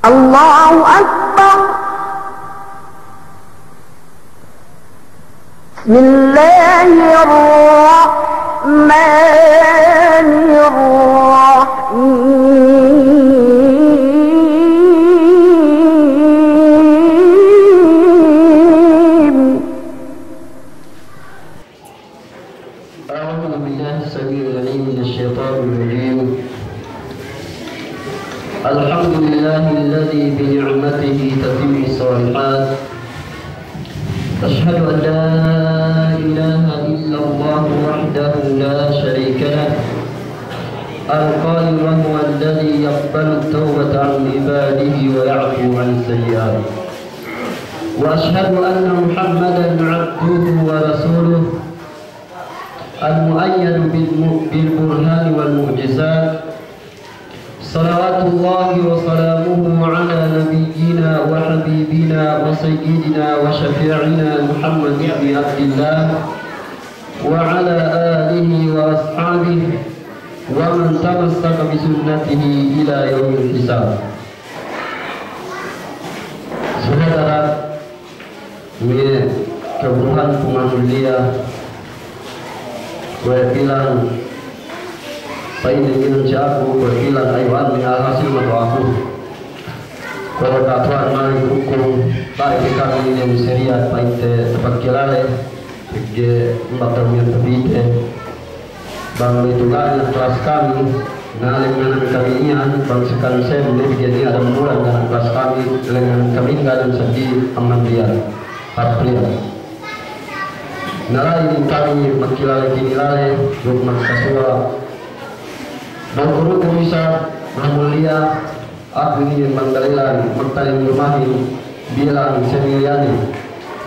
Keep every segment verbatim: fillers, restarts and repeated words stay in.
الله أكبر. بسم الله الرحمن الرحيم. أعوذ بالله السميع العليم من الشيطان الرجيم. الحمد لله الذي بنعمته تتم الصالحات. أشهد أن لا إله إلا الله وحده لا شريك له، القائل: وهو الذي يقبل التوبة عن عباده ويعفو عن السيئات. وأشهد أن محمدا عبده ورسوله، المؤيد بالم-، بالبرهان والمعجزات، صلوات الله وسلامه على نبينا وحبيبنا وسيدنا وشفيعنا محمد بن عبد الله وعلى آله وأصحابه ومن تمسك بسنته إلى يوم الحساب. Saudara, me' kaguruhan ku mamuliya, kuwe' bilang pa'in ne bilang si aku, kuwe' bilang ayu'an ne alhasil matu'aku. Kuwe' katu'an mali hukum, ba'i kami ne sariya' pa'inte tapagkilale, pegge' amban tamiyan tapite. Bang me' tu'u ga' ne kelas kami, na lengnganan kami iyan, bang sekali sem, ne bige niya' dambulan ga' ne kelas kami, lengnganan kami ga' ne sadi amban diya', hap diya'. Na la'i kami magkilale-kinilale, duk magkasuwa'. Bang guru ku isab, mamuliya, aku inin bang dalilan magtalinggumahin bilang semiliyane.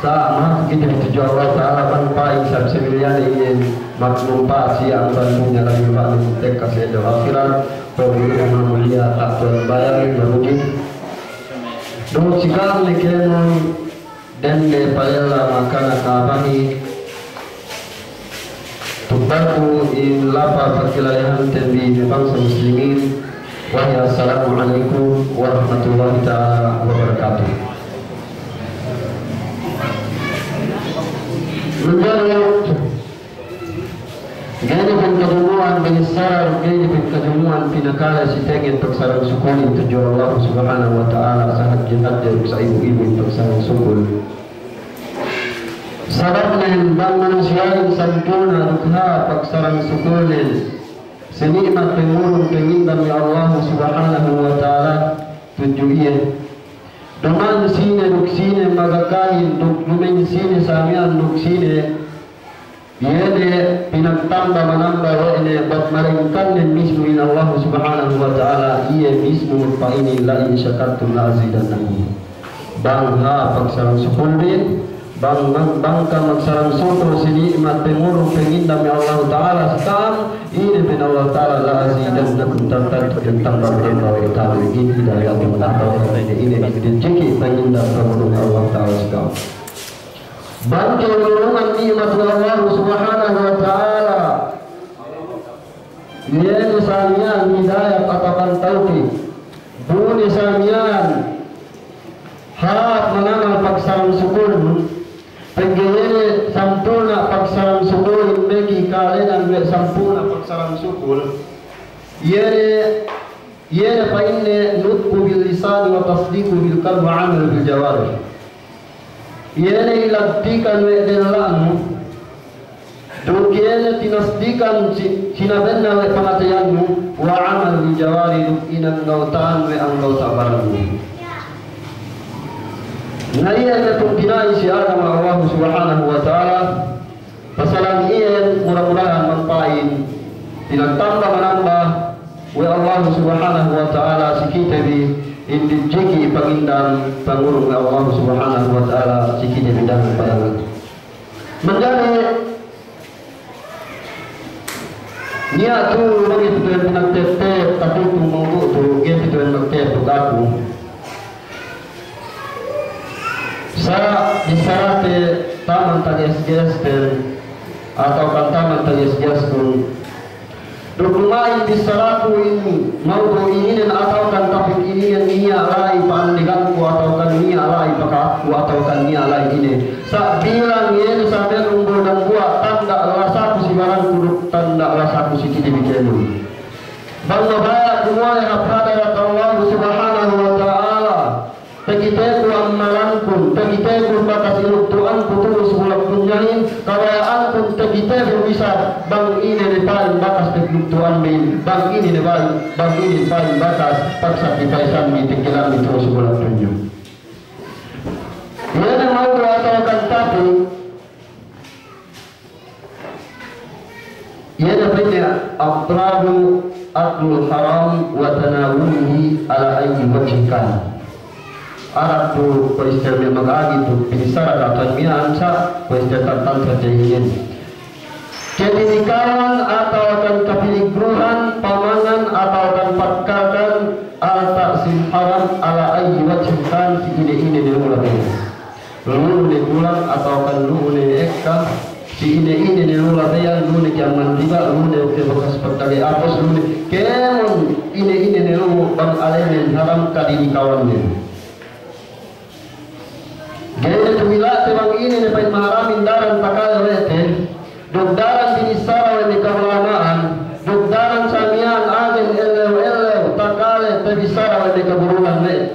Sa' mahāp kite tudju Allah Ta'ala bang pa'in sab semiliyane inin magmumpa'at si iye amban dunya labi bang tekka si ellew ahirat. Kuwe' inin mamuliya, ta'u tuwan bayang marujit. Duk si ka'am ne kēmon dende palella makana kabahi. Tukbalku in lapa pagkilalehanten bi me' bangsa muslimin, wahiya assalamu alaikum warahmatullahi ta'ala wabarakatuh. Menjadi ga'i ne pagkadumu'an, ga'i sara, ga'i ne pagkadumu'an pinakale si tengngen pagsarang sukulin tudju Allah Subhanahu wa Ta'ala, sahadje-hadje duk sa'ibu-ibu pagsarang sukul. Sababnen bang manusiya'in sampurna' duk hāp pagsarang sukulnen si ni'mat pangurung pangindam we' Allah Subhanahu wa Ta'ala tudju iye. Duma'in sine duk sine magakahin duk duma'in sine samiyan duk sine, iye ne pinagtamba manamba we' ne, bat malaingkan ne mismu in Allah Subhanahu wa Ta'ala, iye mismu pa'inin, "La in shakartum la azidannakum." Bang hāp pagsarang sukulbin, bang, bang, bang ka'am magsarang sukul si ni'mat pangurung pangindam we' Allah Ta'ala si ka'am, ine pa'in Allah Ta'ala, "La azidannakum," tantu ku tamba manamba we' ka'am, in hidayatin, atawa ine, ine, ine, ine, ine, pangindam pangurung Allah Ta'ala si ka'am. Bang kew inurungan ni'mat Allah Subhanahu wa Ta'ala, iye ne samiyan hidayat atawa kan tawfik, bu ne samiyan hāp manamal pagsarang sukulnu, pegge' iye ne sampurna' pagsarang sukul, meki kalenan we' sampurna' pagsarang sukul, iye ne Iye ne pa'inne, nutqu bil lisani wa tasdiqu bil qalbi wa amalu bil jawarih. Iye ne ilagtikan we' della'nu, duk iye ne tinasdikan si-, sinabenna we' pangateyannu, wa amalu bil jawarih, duk inanggawta'an we' anggawta' barannu. Na iye ne pungtina'i si agama Allah Subhanahu wa Ta'ala, pasalan iyan mura-murahan bang pa'in pinagtamba manamba we' Allah Subhanahu wa Ta'ala si kite bi in dijiki pangindam pangurung we' Allah Subhanahu wa Ta'ala si kite bi dangan-padangan. Manjari niya' tu bang itu tu'en pinagtep-tep, tapi tu mawdu' tu ga'i itu tu'en magtep tu aku. Sa' bissarate taman tages-gesten, atawa kan taman tages-geskun. Duk duma'in bissaraku in mawdu' ininen atawakan topic ininen niya' la'i pa'andiganku atawakan niya' la'i paka'atku atawakan niya' la'i ine. Sa' bilang iye ne sabab umbul dambuwa' tanda' lasaku si baranku duk tanda' lasaku si kite bi kēmon. Bang mabaya' duma'in hap hadarat Allah Subhanahu wa Ta'ala. Takiteku ammalanku, takiteku bakas ilugtu'anku tu'u si bulak dunyahin, kabaya'anku takiteku isab bang ine ne pa'in bakas paglugtu'anbi, bang ine ne pa'in, bang ine pa'in bakas pagsakripaysanbi, takiteku tu'u si bulak dunya. Iye ne mawdu' atawakan topic, iye ne pa'inne, adraru aklil haram wa tanawulihi ala ayyi wajhin kan. Arak tu question me' magagi tu binissara ka'atan miya'an sa' question tantan sa' jahilen. Kadilikawan atawakan kapiligruhan pamangan atawakan pagkakan alta' sin haram ala ayyi wajhin kan si ine-ine ne lu'u labeyan. Lu'u ne kulang atawakan lu'u ne ekka, si ine-ine ne lu'u labeyan, lu'u ne kiyamman riba, lu'u ne ke bakas pagtagey apus, lu'u ne kēmon ine-ine ne lu'u bang alenen haram kadilikawannen. Ga'i ne tuwila'te bang ine ne pa'in maharamin daran takale we' te, duk daran binissara we' me' ka'ulama'an, duk daran sa' miya'an agen ellew-ellew takale tabissara we' me' kaburungan we'.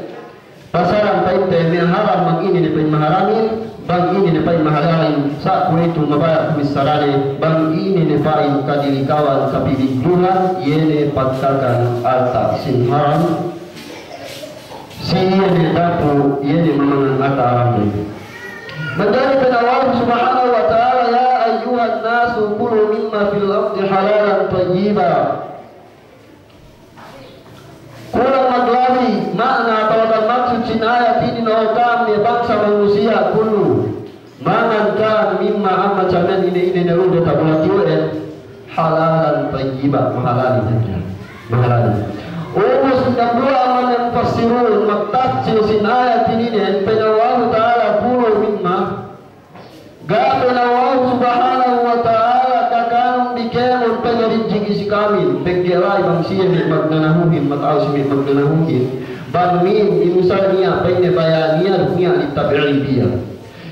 Pasaran pa'inte me' haram bang ine ne pa'in maharamin, bang ine ne pa'in mahalalin, sa' kuwe'itu mabaya' tumissarane, bang ine ne pa'in kadilikawan kapiligruhan, iye ne pagkakan alta' sin haram, si iye ne dapu, iye ne mamangan alta' haram ne. Manjari pa'in Allah Subhanahu wa Ta'ala, "Ya ayyuhan nasu kulu mimma fil ardi halalan tayyiba." Kulang maglabi, ma'na atawakan maksud sin ayat inin, o ka'am me' bangsa manusiya' kulu. Mangan ka'am mimma amban samiyan ine-ine ne lu'u diyata' bulak iyu' we', halalan tayyiba, mahalalin hadja. Mahalalin. Ubus dambuwa' amban me' mufassirun magtafsir sin ayat inin, pa'in Allahu Ta'ala kulu mimma Ga' pa'in Allahu Subhanahu wa Ta'ala kakanun bi kēmon pangarijiki si ka'amin, pegge' la'i bang siye me' magnanahuhin, mata'u si me' magnanahuhin. Bang min, inusal niya', pa'inne baya' niya', duk niya' litab'idiyya.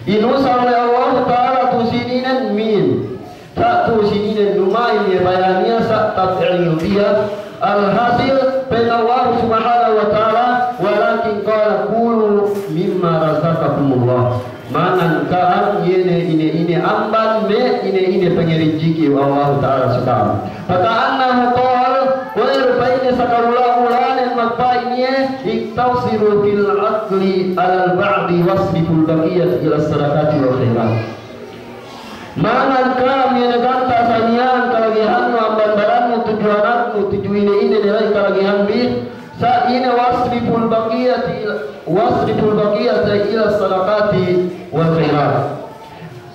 Inusal we' Allahu Ta'ala tu'u sininen min. Sa' tu'u sininen duma'in iye baya' niya' sa' tab'idiyya. Alhasil, pa'in Allahu Subhanahu wa Ta'ala, walakin qala kulu mimma razaqakumullah. Mangan ka'am iye ne ine-ine amban me' ine-ine pangarijiki we' Allahu Ta'ala si ka'am. Faka'annahu qal, kuwe' du pa'inne sakaula-ulanen magpa'in iye, iqtasiru fil akli alal ba'di wasriful baqiyata ilas sadaqati wal khairat. Mangan ka'am iye ne ganta' sa miya'an kalagihannu amban barannu tudju anaknu tudju ine-ine ne la'i kalagihanbi, sa' ine wasriful baqiyati ila, wasriful baqiyata ila sadaqati wal khairat.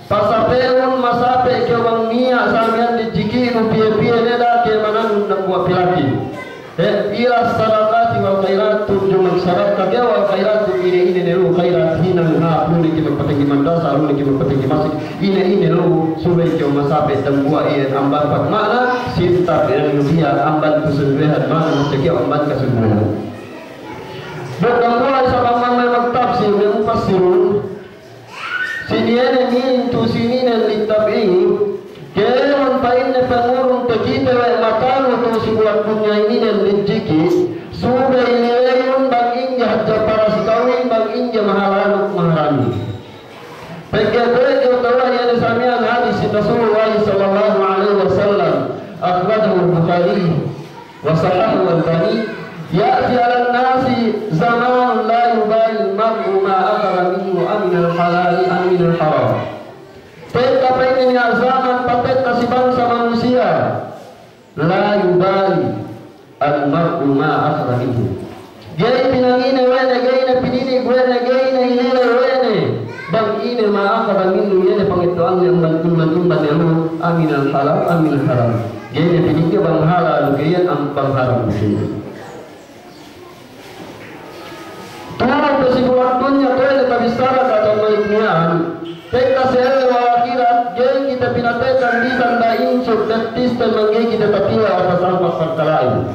Pasape'un masape' kew bang niya' sa miya'an rijikinu piye-piye ne da ke mananun dambuwa' pilakin. Eh, ila sadaqati wal khairat, tudju magsadaka kew wal khairat, duk ine-ine ne lu'u khairat, hinang hāp, lu'u ne ke magpatenggi mandasa, lu'u ne ke magpatenggi masjid, ine-ine lu'u, subey kew masape' dambuwa' iyan amban pagma'na, sintab iyan lu'u iyan amban kasunduwehan, ma'na maksud kew amban kasunduwehan. Duk dambuwa' isab amban me' magtafsir, me' mufassirun, Siniye ne min tu'u sininen litab'id, kēmon pa'inne pangurung takite we' matanu tu'u si bulak dunya ininen rijiki, subey nileyun bang inje hadja paras kawin, bang inje mahalal duk maharamin. Pegge' behu tawa' iye ne sa miya'an hadis Rasulullah sallallahu alaihi wasallam, akhrajahu al-Bukhari. Wa sahhahahu Albani, ya'ti 'alan nasi zamanun la yubali al-mar'u ma akhadha minhu aminal halali am minal haram. Tekka pa'inne niya' zaman patekka si bangsa manusiya', la yubali al-mar'u ma akhadha minhu. Ga'i pinangine we' ne, ga'i ne pininig we' ne, ga'i ne iniley we' ne, bang ine ma akhadha minhu, iye ne pangetto'anne amban, amban, amban ne lu'u, aminal halal, aminal haram. Ga'i ne piningge bang halal du ke iyan, am-, bang haram du ke iyan. Tu'u pe si bulak dunya, kuwe' ne tabissara ka'am malik miya'an, tekka si ellew ahirat, ga'i kite Tatekan bisan da insuk bettiste mangga'i kite tatila atas ampat parkala'in.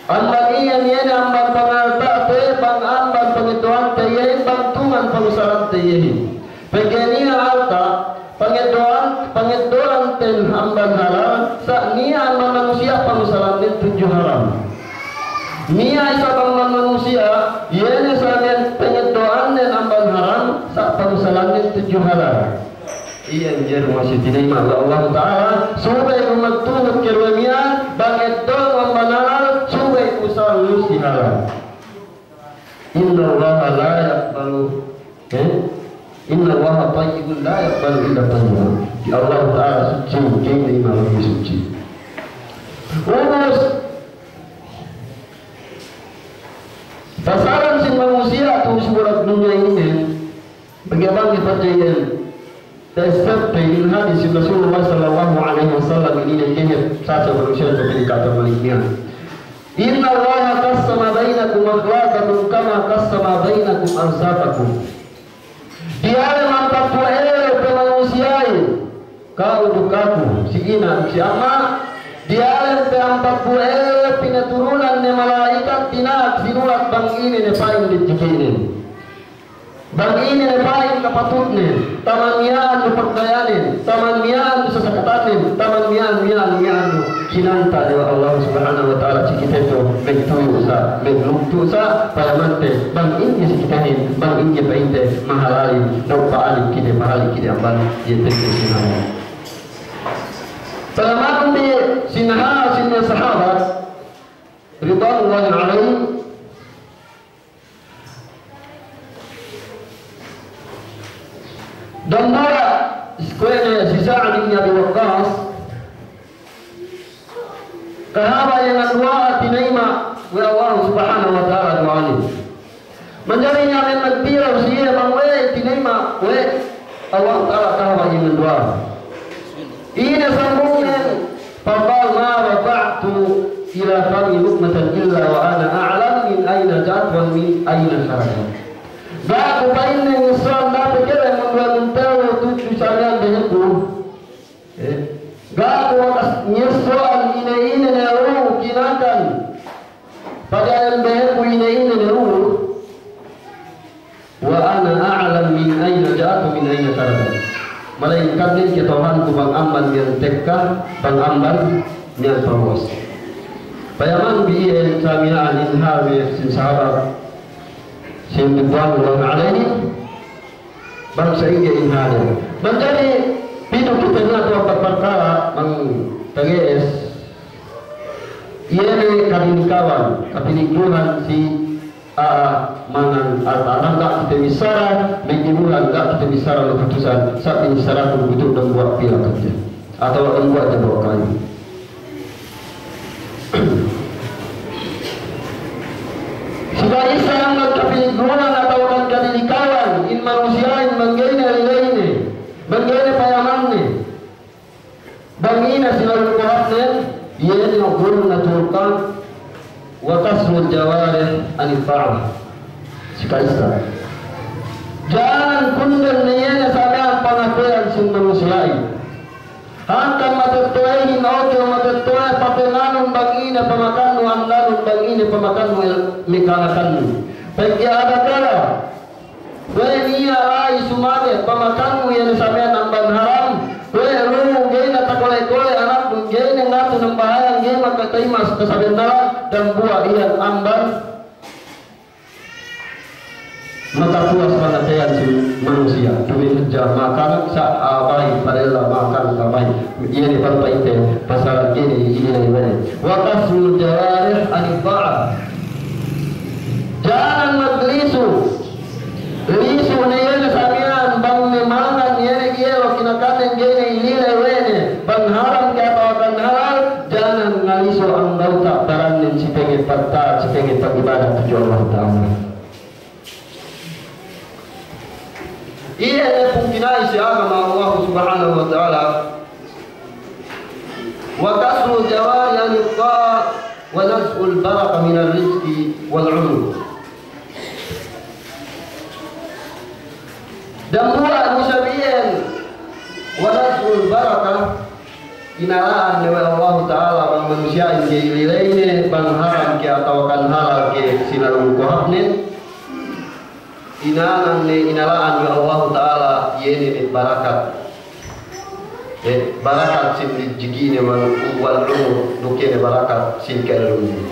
Amban iyan iye ne amban pangalta'te bang amban pangeddo'ante iyehin bang tungan pangusalante iyehin. Pegge' niya' alta' pangeddo'an, pangeddo'anten amban halal, sa' niya' amban manusiya' pangusalannen tudju haram. Niya' isab amban manusiya' iye ne sa' ne pangeddo'annen amban haram, sa' pangusalannen tudju halal. Iyan jeru masi tinayma' we' Allahu Ta'ala, subey ku magtuhut kew duwe miya'an, bang eddo'nu amban halal, subey ku usal lu si halal. Innallaha la yaqbalu, eh? Innallaha tayyibun la yaqbalu illa tayyiba. Allahu Ta'ala suci, ga'i tinayma' we' suci. Ubus, pasalan sin manusiya' tu'u si bulak dunya inin, pegge' bang iye pajari iyan. Tesepte in hadis Rasulullah sallallahu alaihi wasallam inin, inin kene sasa manusiya' tu pinikatan malik niya'. Innallaha qassama bainakum akhlaqakum kama qassama bainakum arzaqakum. Diyalem ampat pulu' ellew pe manusiya'in, ka'u duk aku, si ina' duk si ama', diyalem pe ampat pulu' ellew pinaturunan ne mala'ikat dina'ak sinulat bang ine ne pa'in didikinen. Bang ine ne pa'in kapatutnen, taman miya'an du pagdayanen, taman miya'an du sasakatanen, taman miya'an, miya'an, miya'an du kinanta' ne we' Allah Subhanahu wa Ta'ala si kite tu, magtuyu' sa', maglugtu' sa', payamante, bang ine si kitehin, bang ine pa'inte, mahalalin, daw pa'alik kite, pa'alik kite amban, iye te kite sinahan. Payamanun bi sinahan, sinahan sahabat, ridwanullahi alaihim, Dambuwa' si kuwe' ne si Sa'ad ibn Abi Waqqas, kahaba' iye nganduwa'a tinayma' we' Allah Subhanahu wa Ta'ala duwa'anen. Manjari niya' me' magtiraw si iye bang we' tinayma' we' Allah Ta'ala kahaba' iye nganduwa'a. Ine sambungnen, faqala, ma raja'tu ila fami luqmatan illa wa ana a'lam min ayna ja'at wa min ayna kharajat. Ga' ku pa'inne ngesso'an dape kele munduwe muntellu tudju samiyan beheku. Eh, ga' ku bakas ngesso'an ine-ine ne lu'u kinakan. Paga'in beheku ine-ine ne lu'u. Wa ana a'lam min ayna ja'at wa min ayna kharajat. Malaingkan ne kata'uhanku bang amban miya'an tekka, bang amban miya'an paluwas. Payaman bi iye samiyan in hal me' sin sahabat sin ridwanullahi alaihim, bang sa'ingge in hal. Manjari pitu kite niya' tu ampat parkala' bang tage'es. Iye ne kadilikawan, kapiligruhan si a'a mangan alta'. Arang ga' kite missara, magdibuhan ga' kite missara luputusan, sa' missara ku butu' dambuwa' pila kite. Atawa dambuwa' dambuwa' kayu. Subey isab amban kapiligruhan atawa kan kadilikawan in manusiya'in bang ga'i ne lilayne, bang ga'i ne payamanne. Bang ine si lalu kuhatnen, iye ne ghunnatul qalb wa kasrul jawarih anit ta'ah. Si ka'issa. Jangan kunden ne iye ne samiyan pangateyan sin manusiya'in. Hangkan matetto'ehin, oke, matetto'e patenanun bang ine pamakannu, andanun bang ine pamakannu, el-, me' kanakannu. Pegge' adakala Kuwe' niya' la'i sumage pamakannu iye ne samiyan amban haram. Kuwe' lu'u ga'i ne takole-kole anaknu, ga'i ne ngatu nambahayang, ga'i makatayima' kasabennalan, dambuwa' iyan amban makapuwas pangateyan si manusiya'. Duma'in hadja makanak sa' abay, padella makanak abay. Iye ne pa'inte pasal ga'i ne ililew we' ne. Wa kasrul jawarih anit ta'ah. Jangan maglisu. Lisu ne iye ne samiyan bang ne mangan iye ne iye lo kinakannen ga'i ne ililew we' ne. Bang haram ke atawa bang halal, jangan ngalisu anggawta' barannen si pegge' pagta'at, si pegge' pag'ibadat tudju Allah Ta'ala. Iye ne pungtina'i si agama Allah Subhanahu wa Ta'ala. Wa kasrul jawarih anit ta'ah wa naz'ul barakah minar rizqi wal umur. Dambuwa' du isab iyan, wa naz'ul Inala'an ne we' Allahu Ta'ala bang manusiya'in ga'i lilayne bang haram ke atawakan halal ke si lalu kohapnen. Inala'an ne, inala'an we' Allahu Ta'ala iye ne me' barakat. Eh, barakat sin rijikine wal, wal umur, duk iye ne barakat sin ka'ellumne.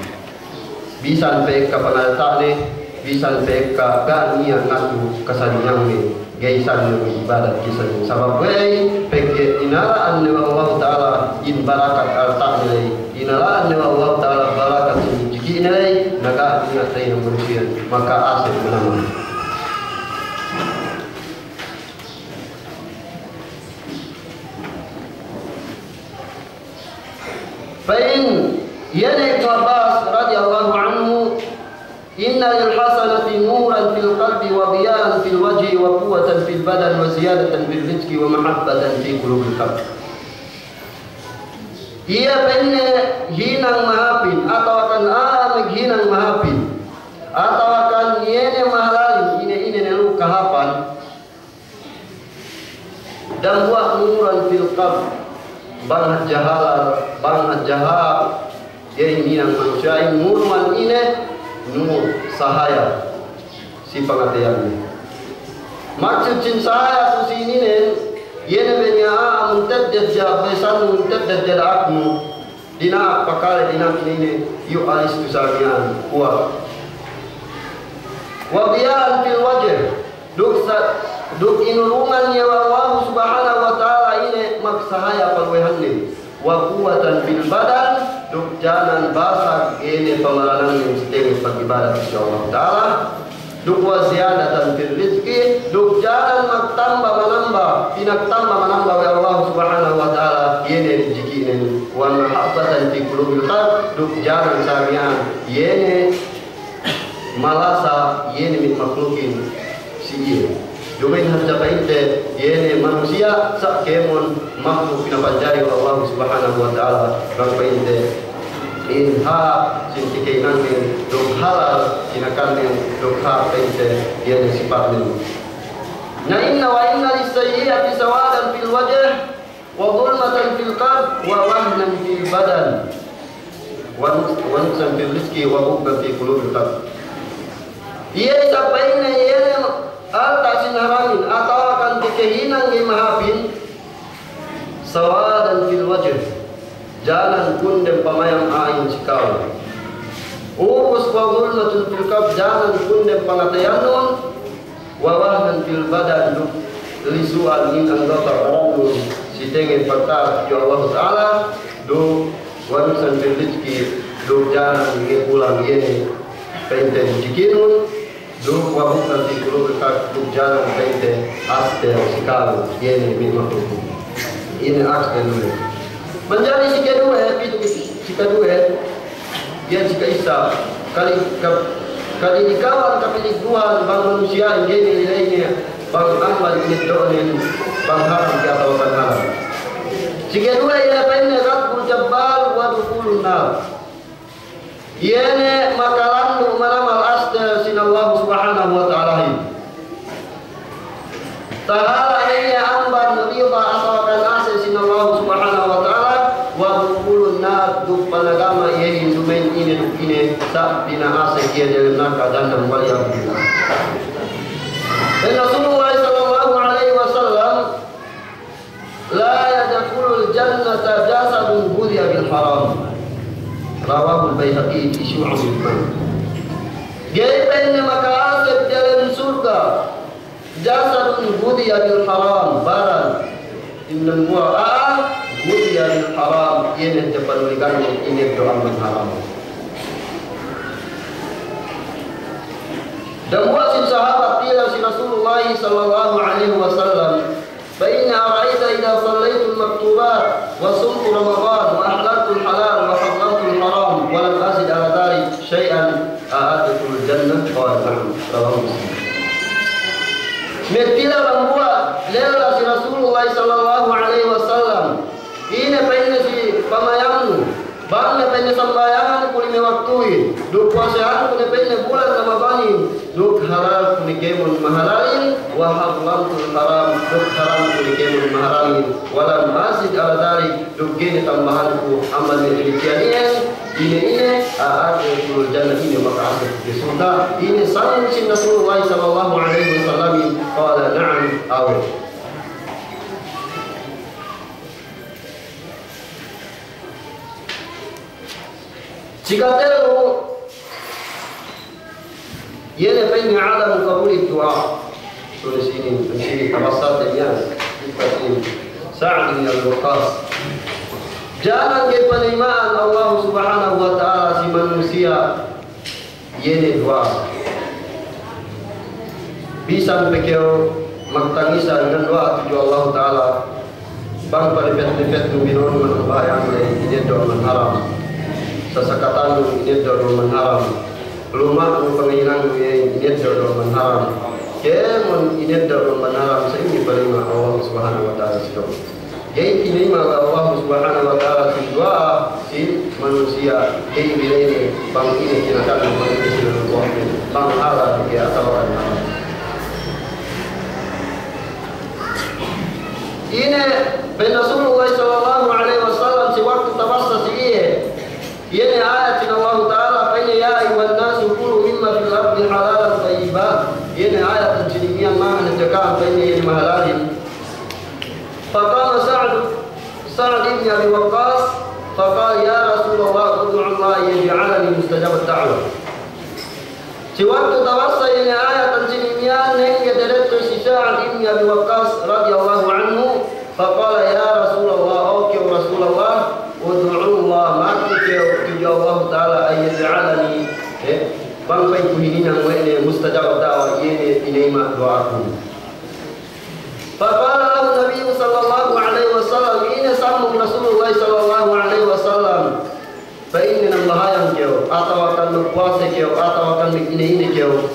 Bisan pe ekka pangalta'ne, bisan pe ekka ga' niya' ngatu kasalingangne, ga'i sanne ibadat kisan. Sabab we'ey, pegge' inala'an ne we' Allahu Ta'ala in barakat alta'ne ley, inala'an ne we' Allahu Ta'ala barakat sin rijikine ley, na ga' niya' tahinang manusiya' maka'asek manamal. Pa'in, iye ne Ibnu Abbas radiyallahu anhu, "Inna lil hasanati nuran fil qalbi wa diya'an fil wajhi wa quwwatan fil badan wa ziyadatan fil rizqi wa mahabbatan fi qulubil khalq." Iye pa'inne hinang mahāpin, atawakan a'a maghinang mahāpin, atawakan iye ne mahalalin, ine-ine ne lu kahāpan, dambuwa' nuran fil qalb, bang hadja halal, bang hadja hāp, iye hinang manusiya'in, nuran ine, nur, sahaya, si pangateyanne. Maksud sin sahaya tu si ininen, iye ne benniya'an, muntedded ja, besan muntedded ja da'aknu, dina'ak pakale, dina'ak ine-ine, yu' alis tu sa miya'an, kuwa'. Wa diya'an fil wajh, duk sa-, duk inurungan iye we' Allahu Subhanahu wa Ta'ala ine magsahaya paluwehannen. Wa quwwatan fil badan, duk jānan basag iye ne pamaranangen si tenge pag'ibadat si Allahu Ta'ala. Duk wa ziyadatan fil rizqi, duk jānan magtamba manamba, pinagtamba manamba we' Allahu Subhanahu wa Ta'ala iye ne rijikinen. Wa mahabbatan fi qulubil khalq, duk jānan sa miya'an iye ne malasa iye ne me' makhlukin si iye. Duma'in hadja pa'inte iye ne manusiya' sa' kēmon makhluk pinapanjari we' Allahu Subhanahu wa Ta'ala, bang pa'inte in hāp sin kikainannen, duk halal kinakannen, duk hāp pa'inte iye ne sipatnen. Na inna wa inna lis-sayyi'ati sawadan fil wajh, wa dhulmatan fil qalb, wa wahnan fil badan, wa nuqs-, wa nuqsan fil rizqi, wa bughdan fi qulubil khalq. Iye isab pa'inne iye ne alta' sin haramin, atawakan kekehinang ne mahāpin, sawadan fil wajh, jānan kundem pamayam a'ahin si ka'u. Ubus wa dhulmatun fil qalb, jānan kundem pangateyannun, wa wahnan fil badan, duk lisu'an in anggota badanun si tenge pagta'at yu' Allahu Ta'ala, duk wa nuqsan fil rizqi, duk jānan nge kulang iye ne pa'inte rijikinun, duk wa bughdan fi qulubil khalq, duk jānan pa'inte astel si ka'u iye ne me' makhlukin. Iye ne astel. Manjari si keduwe, pitu si keduwe, iyan si ka'issa, kali-, ka-, kali ikawan kapiligduhan bang manusiya'in ga'i ne lilayne bang amban ineddo'nen bang hāp ke atawakan halal. Si keduwe iye ne pa'inne ghaddabul jabbal wa dukhulun nar. Iye ne makalandu' manamal astel sin Allahu Subhanahu wa Ta'alahin. Tahala' ne iye amban rida atawakan ase' sin Allahu Subhanahu wa Ta'ala, wa dukhulun nar, duk panagama iyehin duma'in ine duk ine sa' pina'ase' iye delem narka' jahannam, wal iyadhu billah. Pa'in Rasulullah sallallahu alaihi wasallam, "La yadkhulul jannata jasadun ghudhiya bil haram." Rawahul Baihaqi fi Syu'abul Iman. Ga'i pa'inne maka'asek delem surga' jasadun ghudhiya bil haram, baran in dambuwa' a'a ghudhiya bil haram, iye ne hadja panuliganne ineddo' amban haram. Dambuwa' sin sahabat tila si Rasulullah sallallahu alaihi wasallam, "Fa inni ara'aytu idha sallaytul maktubat wa sumtu Ramadan wa ahlaltul halal wa harramtul haram wa lam azid ala dhalik shay'an, a adkhulul jannah?" Qala, "Na'am." Rawahu Muslim. Mettila dambuwa' lella si Rasulullah sallallahu alaihi wasallam, "Ine," pa'inne, "si pamayamnu?" "Bang ne," pa'inne, "sambahayanganku lime waktuhin, duk puwasehanku ne," pa'inne, "bulan Ramadanin, duk halalku ne kēmon mahalalin, وحرمت الحرام, duk haramku ne kēmon maharamin, ولم أزد على ذلك, duk ga'i ne tambahanku amban me' damikiyan iyan, ine-ine, أأدخل الجنة, ine maka'asek ku surga', ine sambung sin Rasulullah sallallahu alaihi wasallamin, قال نعم, awe. Sikatellu, iye ne pa'inne عدم قبول الدعاء. Sunu sinin, sunu sinin, tabassatte iyan, kissahin Sa'ad bin Abi Waqqas. Janan ga'i panayma'an Allah Subhanahu wa Ta'ala si manusiya' iye ne duwa'a. Bisan pe kew magtangisan nganduwa'a tudju Allahu Ta'ala, bang palipet-lipetnu binonu manambahayangnu, ineddo' amban haram. Sasakatannu, ineddo' amban haram. Luma'nu, pangahinangnu, ineddo' amban haram. Kēmon ineddo' amban haram, sa'ingge panayma'an Allah Subhanahu wa Ta'ala si ka'u. Ga'i tinayma' we' Allah Subhanahu wa Ta'ala si duwa'a sin manusiya', ga'i bilaine bang ine kinakanne, bang ine sinanung kuwakne, bang halal ke atawa kan haram. Ine pa'in Rasulullah sallallahu alaihi wasallam si waktu tabassa si iye, iye ne ayat sin Allahu Ta'ala, pa'inne, يا أيها الناس كلوا مما في الأرض حلالا طيبا. Iye ne ayat sin iyan, ma'ana hadja ka'am, pa'inne, iye ne mahalalin. فقام سعد، سعد بن أبي وقاص، فقال: يا رسول الله، ادع الله أن يجعلني مستجاب الدعوة. Si waktu tabassa ine ayat sin iyan, nengge diretto si Sa'ad ibn Abi Waqqas radiyallahu anhu, فقال: يا رسول الله، o kew Rasulullah, ادع الله، maku kew tudju Allahu Ta'ala, أن يجعلني, eh, bang pa'inku hininang we' ne مستجاب الدعوة, iye ne tinayma' duwa'aku. فقال له النبي صلى الله عليه وسلم, ine sambung Rasulullah sallallahu alaihi wasallam, pa'inne, nambahayang kew, atawa kan magpuwase kew, atawa kan magine-ine kew.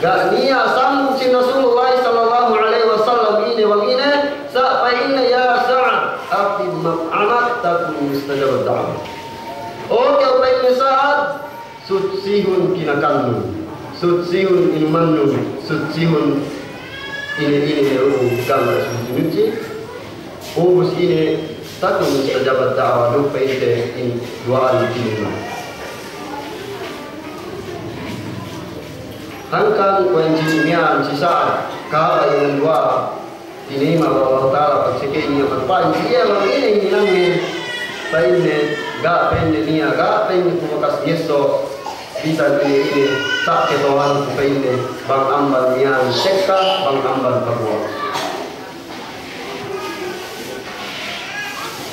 Ga' niya' sambung sin Rasulullah sallallahu alaihi wasallam ine bang ine, sa' pa'inne, يا سعد، أطب مطعمك تكن مستجاب الدعوة. O kew, pa'inne, Sa'ad, sutsihun kinakannun, sutsihun inumannun, sutsihun ine-ine ne lu'u gam sutsihun. Ubus ine, takun mustajabad da'wa, duk pa'inte in duwa'an tinayma'. Hangkan kuwe' inin miya'an si Sa'ad, kahaba' iye duwa'a, tinayma' we' Allahu Ta'ala, pagseke niya' magpa'in, iye bang ine hinangnen, pa'inne, ga' pa'inne niya', ga' pa'inne ku bakas ngeso', bisan ine-ine, sa' kata'uhanku pa'inne, bang amban miya'an tekka, bang amban paguwa'.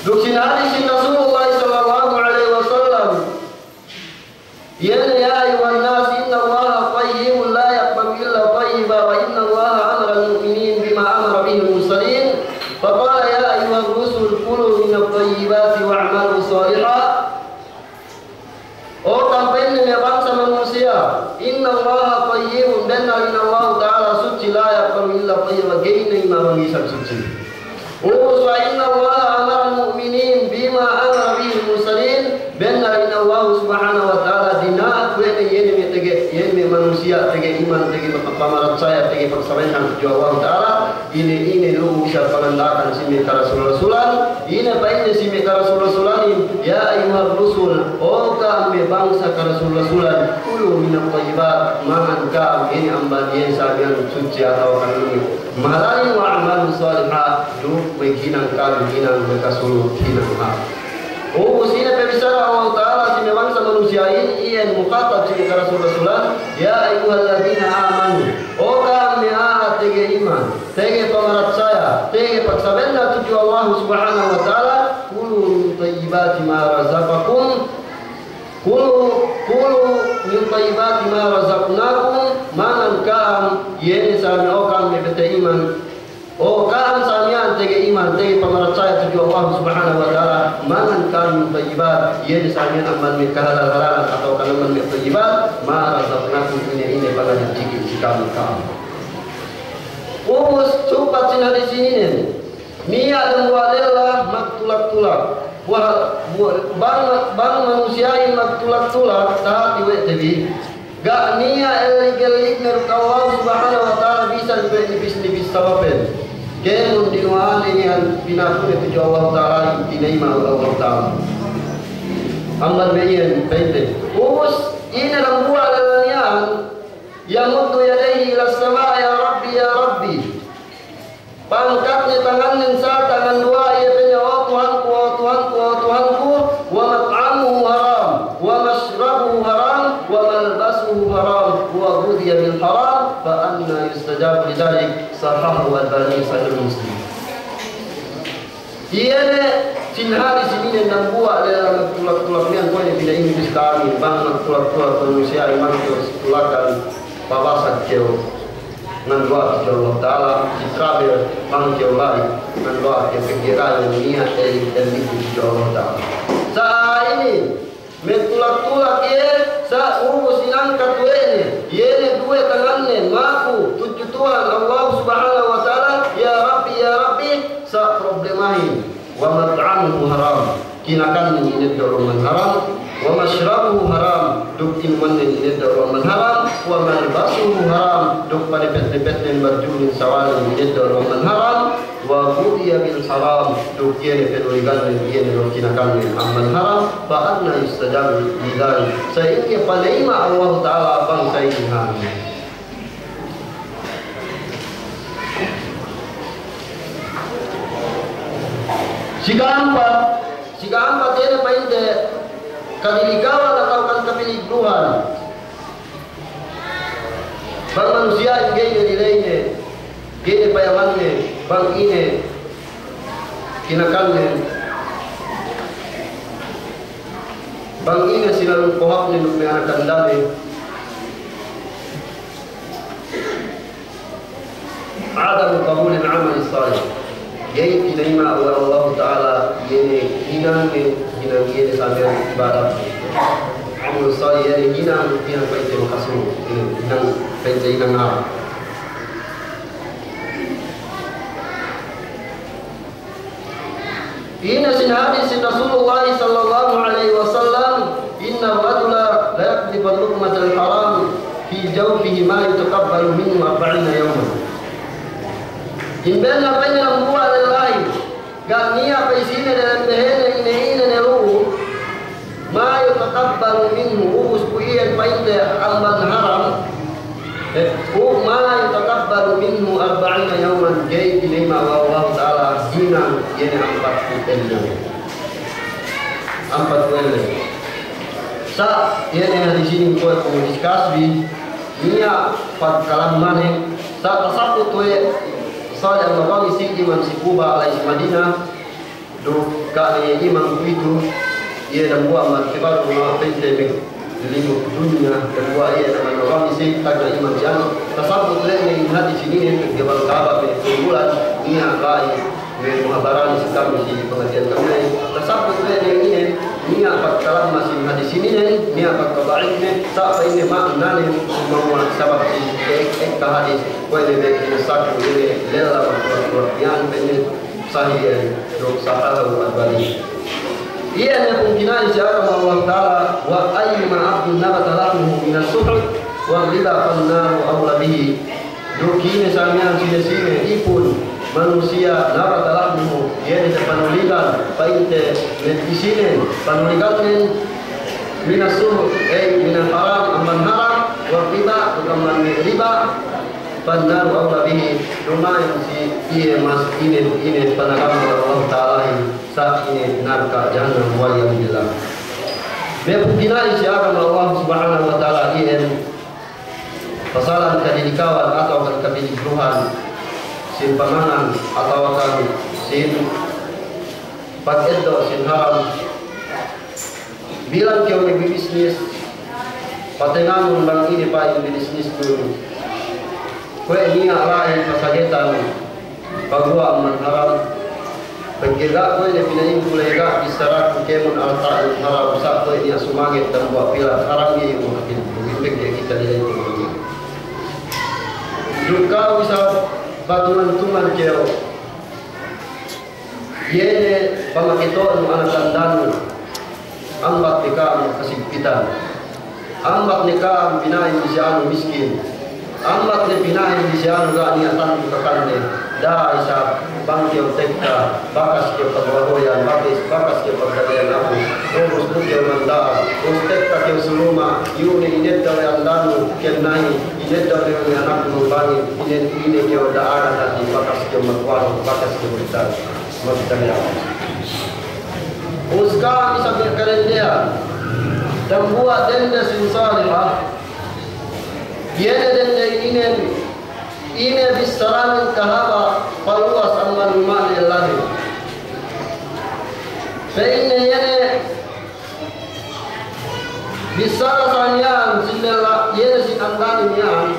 Duk sin hadis sin Rasulullah sallallahu alaihi wasallam, يا أيها الناس إن الله طيب لا يقبل إلا طيبا، وإن الله أمر المؤمنين بما أمر به المرسلين، فقال: يا أيها الرسل كلوا من الطيبات واعملوا صالحا. O ka'am pa'inne me' bangsa manusiya', إن الله طيب, bennal in Allahu Ta'ala sutsi, لا يقبل إلا طيبا, ga'i ne imabang isab sutsi. Ubus, وإن الله أمر المؤمنين بما أمر به المرسلين, bennal in Allahu Subhanahu wa Ta'ala dina'ak we' ne iye ne me' tege, iye ne me' manusiya' tege iman, tege pamaratsaya, tege pagsabennan tudju Allahu Ta'ala, ine-ine lu'u isab panganda'akan si me' karasul-rasulan, ine pa'inne si me' karasul-rasulanin, يا أيها الرسل, o ka'am me' bangsa karasul-rasulan, كلوا من الطيبات, mangan ka'am ine amban iye sa miya'an sutsi atawa kan lu'u mahalalin, واعملوا صالحا, duk maghinang ka'am hinang makasulut hinang hāp. Ubus ine pe bissara Allahu Ta'ala si me' bangsa manusiya'in, iyan mukatab si me' karasul-rasulan, يا أيها الذين آمنوا, o ka'am me' a'a tege iman, tege pamaratsaya, tege pagsabenna tudju Allahu Subhanahu wa Ta'ala, كلوا من طيبات ما رزقكم كلوا، كلوا من طيبات ما رزقناكم, mangan ka'am, iye ne sa me' o ka'am me' pete iman. O ka'am sa miya'an tege iman, tege pamaratsaya tudju Allah Subhanahu wa Ta'ala, mangan ka'am من طيبات, iye ne sa miya'an amban me' kahalal-halalan atawa kan amban me' طيبات, ما رزقناكم, ine-ine pangadjikin si kami ka'am. Ubus, supat sin hadis inin. Niya' dambuwa' lella magtulak-tulak. Buwa-, buwa-, bang, bang manusiya'in magtulak-tulak, tahati we' te bi. Ga' niya' ellig-ellignen duk Allah Subhanahu wa Ta'ala bisan kuwe' nipis-nipis. Sabab pen, kēmon dinuwa'an iyan pinatune tudju Allah Ta'ala, tinayima' Allah Ta'ala. Amban me' iyan pa'inte. Ubus, ine dambuwa' lella iyan, yamuddu yadayhi ilas sama', ya Rabbi, ya Rabbi. Pangkatne tangannen sa' tangan duwa'a, iye pa'inne, o Tuhanku, o Tuhanku, o Tuhanku, wa mat'amuhu haram, wa mashrabuhu haram, wa malbasuhu haram, wa ghudhiya bil haram, fa anna yustajabu lidhalik. Sahahahu Albani, Sahih Muslim. Iye ne sin hadis inin dambuwa' lella magtulak-tulak miya'an kuwe' ne pina'in bis kami, bang magtulak-tulak manusiya' iman kew tulakan pabasag kew ngan duwa'a tudju Allah Ta'ala, si travel bang kew la'i ngan duwa'a kew pegge' la'i niya' el-, el-, tudju Allah Ta'ala. Sa' inin, magtulak-tulak iye, sa' ubus inangkat we' ne, iye ne duwe tanganne, maku tudju Tuhan Allah Subhanahu wa Ta'ala, "Ya Rabbi, ya Rabbi," sa' problemahin, "wa mat'amuhu haram," kinakannen ineddo' amban haram, "wa mashrabuhu haram," duk inumannen ineddo' amban haram, "wa malbasuhu haram," duk panepet-nepetnen, barjunen, sawalnen ineddo' amban haram, "wa ghudhiya bil haram," duk iye ne panuligannen, iye ne kinakannen amban haram, "fa anna yustajabu lidhalik." Sa' ingge panayima' Allah Ta'ala bang sa' inin hadis? Sika'ampat, sika'ampat iye ne pa'inte kadilikawan atawa kan kapiligruhan. Bang manusiya'in ga'i ne lilayne, ga'i ne payamanne, bang ine kinakannen, bang ine sinalung kohapne duk me' anak kandane. Adamu qabulil amali salih. Ga'i tinayima' we' Allahu Ta'ala iye ne hinang ne, hinang iye ne sa' miya'an ibadat. Amal salih iye ne hinang, hinang pa'inte makasuru', hinang pa'inte hinang hāp. Ine sin hadis sin Rasulullah sallallahu alaihi wasallam, "Innar rajula la yaqdhifu al-luqmatal haram fi jawfihi ma yutaqabbalu minhu arba'ina yawman." Imben ne pa'inne dambuwa' lellahin, ga' niya' pa'isine dalem behene ine-ine ne lu'u, "Ma yutaqabbalu minhu," ubus ku iyan pa'inte amban haram. Eh, ku, "Ma yutaqabbalu minhu arba'ina yawman," ga'i tinayima' we' Allahu Ta'ala hinang iye ne ampatpū' ellew. Ampatpū' ellew. Sa' iye ne hadis inin kuwe' ku discuss bi, niya' pagkalammanen, sa' tasabbut we' Salih Al-Marramisi, imam si Kuba, la'i si Madina, duk ka'ane imam kuwe'itu, iye dambuwa' magkibalu ma pa'inte me' limuk dunya, dambuwa' iye Salih Al-Marramisi, tagna' imam si anu, tasabbut we' ne in hadis inin, pegge' bang kahaba' me' kumpulan, niya' la'i me' muhabarani si kami si pangadji'an kami la'i, tasabbut we' ne inin, niya' pagkalamma sin hadis inin, niya' pagkada'ifne, sa' pa'inne ma'anane, sumagawa' sabab si ek-, ekka hadis, kuwe' ne me' kinasaku inin, lella magkuwat-kuwat iyan, pa'inne, Sahih, duk sahahahu Albani. Iye ne pungtina'i si agama Allah Ta'ala, "Wa ayyuma abdin nabata lahmuhu minas suhut war riba fannaru awla bihi." Duk ine sa' miya'an sine-sine ipun manusiya' nabata lahmuhu, iye ne panuligan pa'inte me' isinen, panuligannen minas suhut, ey, minal haram, amban haram, war riba, duk amban riba, fannaru awla bihi, duma'in si iye mas ine, ine panagamne Allah Ta'alahin sa' ine narka' jahannam, wal iyadhu billah. Me' pungtina'i si agama Allah Subhanahu wa Ta'ala iyan pasalan kadilikawan atawa kan kapiligruhan sin pamangan atawa kan sin pageddo' sin haram. Bilang kew magbibisnis, patengamun bang ine pa'in bibisnisnun. Kuwe' niya' la'i pasagetan paguwa' amban haram. Pegge' ga' kuwe' ne pina'inku la'i ga' bissaraku kēmon alta'in haram, sa' kuwe' niya' sumanget dambuwa' pilat haram iye, iye makapil. Pegge' kite la'i iye makapil. Duk ka'u isab patungan-tungan kew. Iye ne pamakito'nu anak tandanu, ambat ne ka'am kasigpitan, ambat ne ka'am pina'in si anu miskin, Ambat ne pina'in bi si anu ga' niya' tantu kakande. Da'a isab bang kew tekka, bakas kew pagbahoyan, bakas, bakas kew pagkadayan aku. Ubus du kew manda'al, ubus tekka kew si luma', iyu' ne inedda' we' andanu, kew na'i, inedda' we' anaknu bangin, ine, ine kew da'agan hati, bakas kew magwahu, bakas kew magda-, magda'agan. Ubus kami sabi' kadendehan, dambuwa' dende sin Saliha, iye ne dende inin, ine bissaranen kahaba' paluwas amban luma'ne ellanen. Pa'inne iye ne bissara sa miya'an sin lella, iye ne sin andanu miya'an.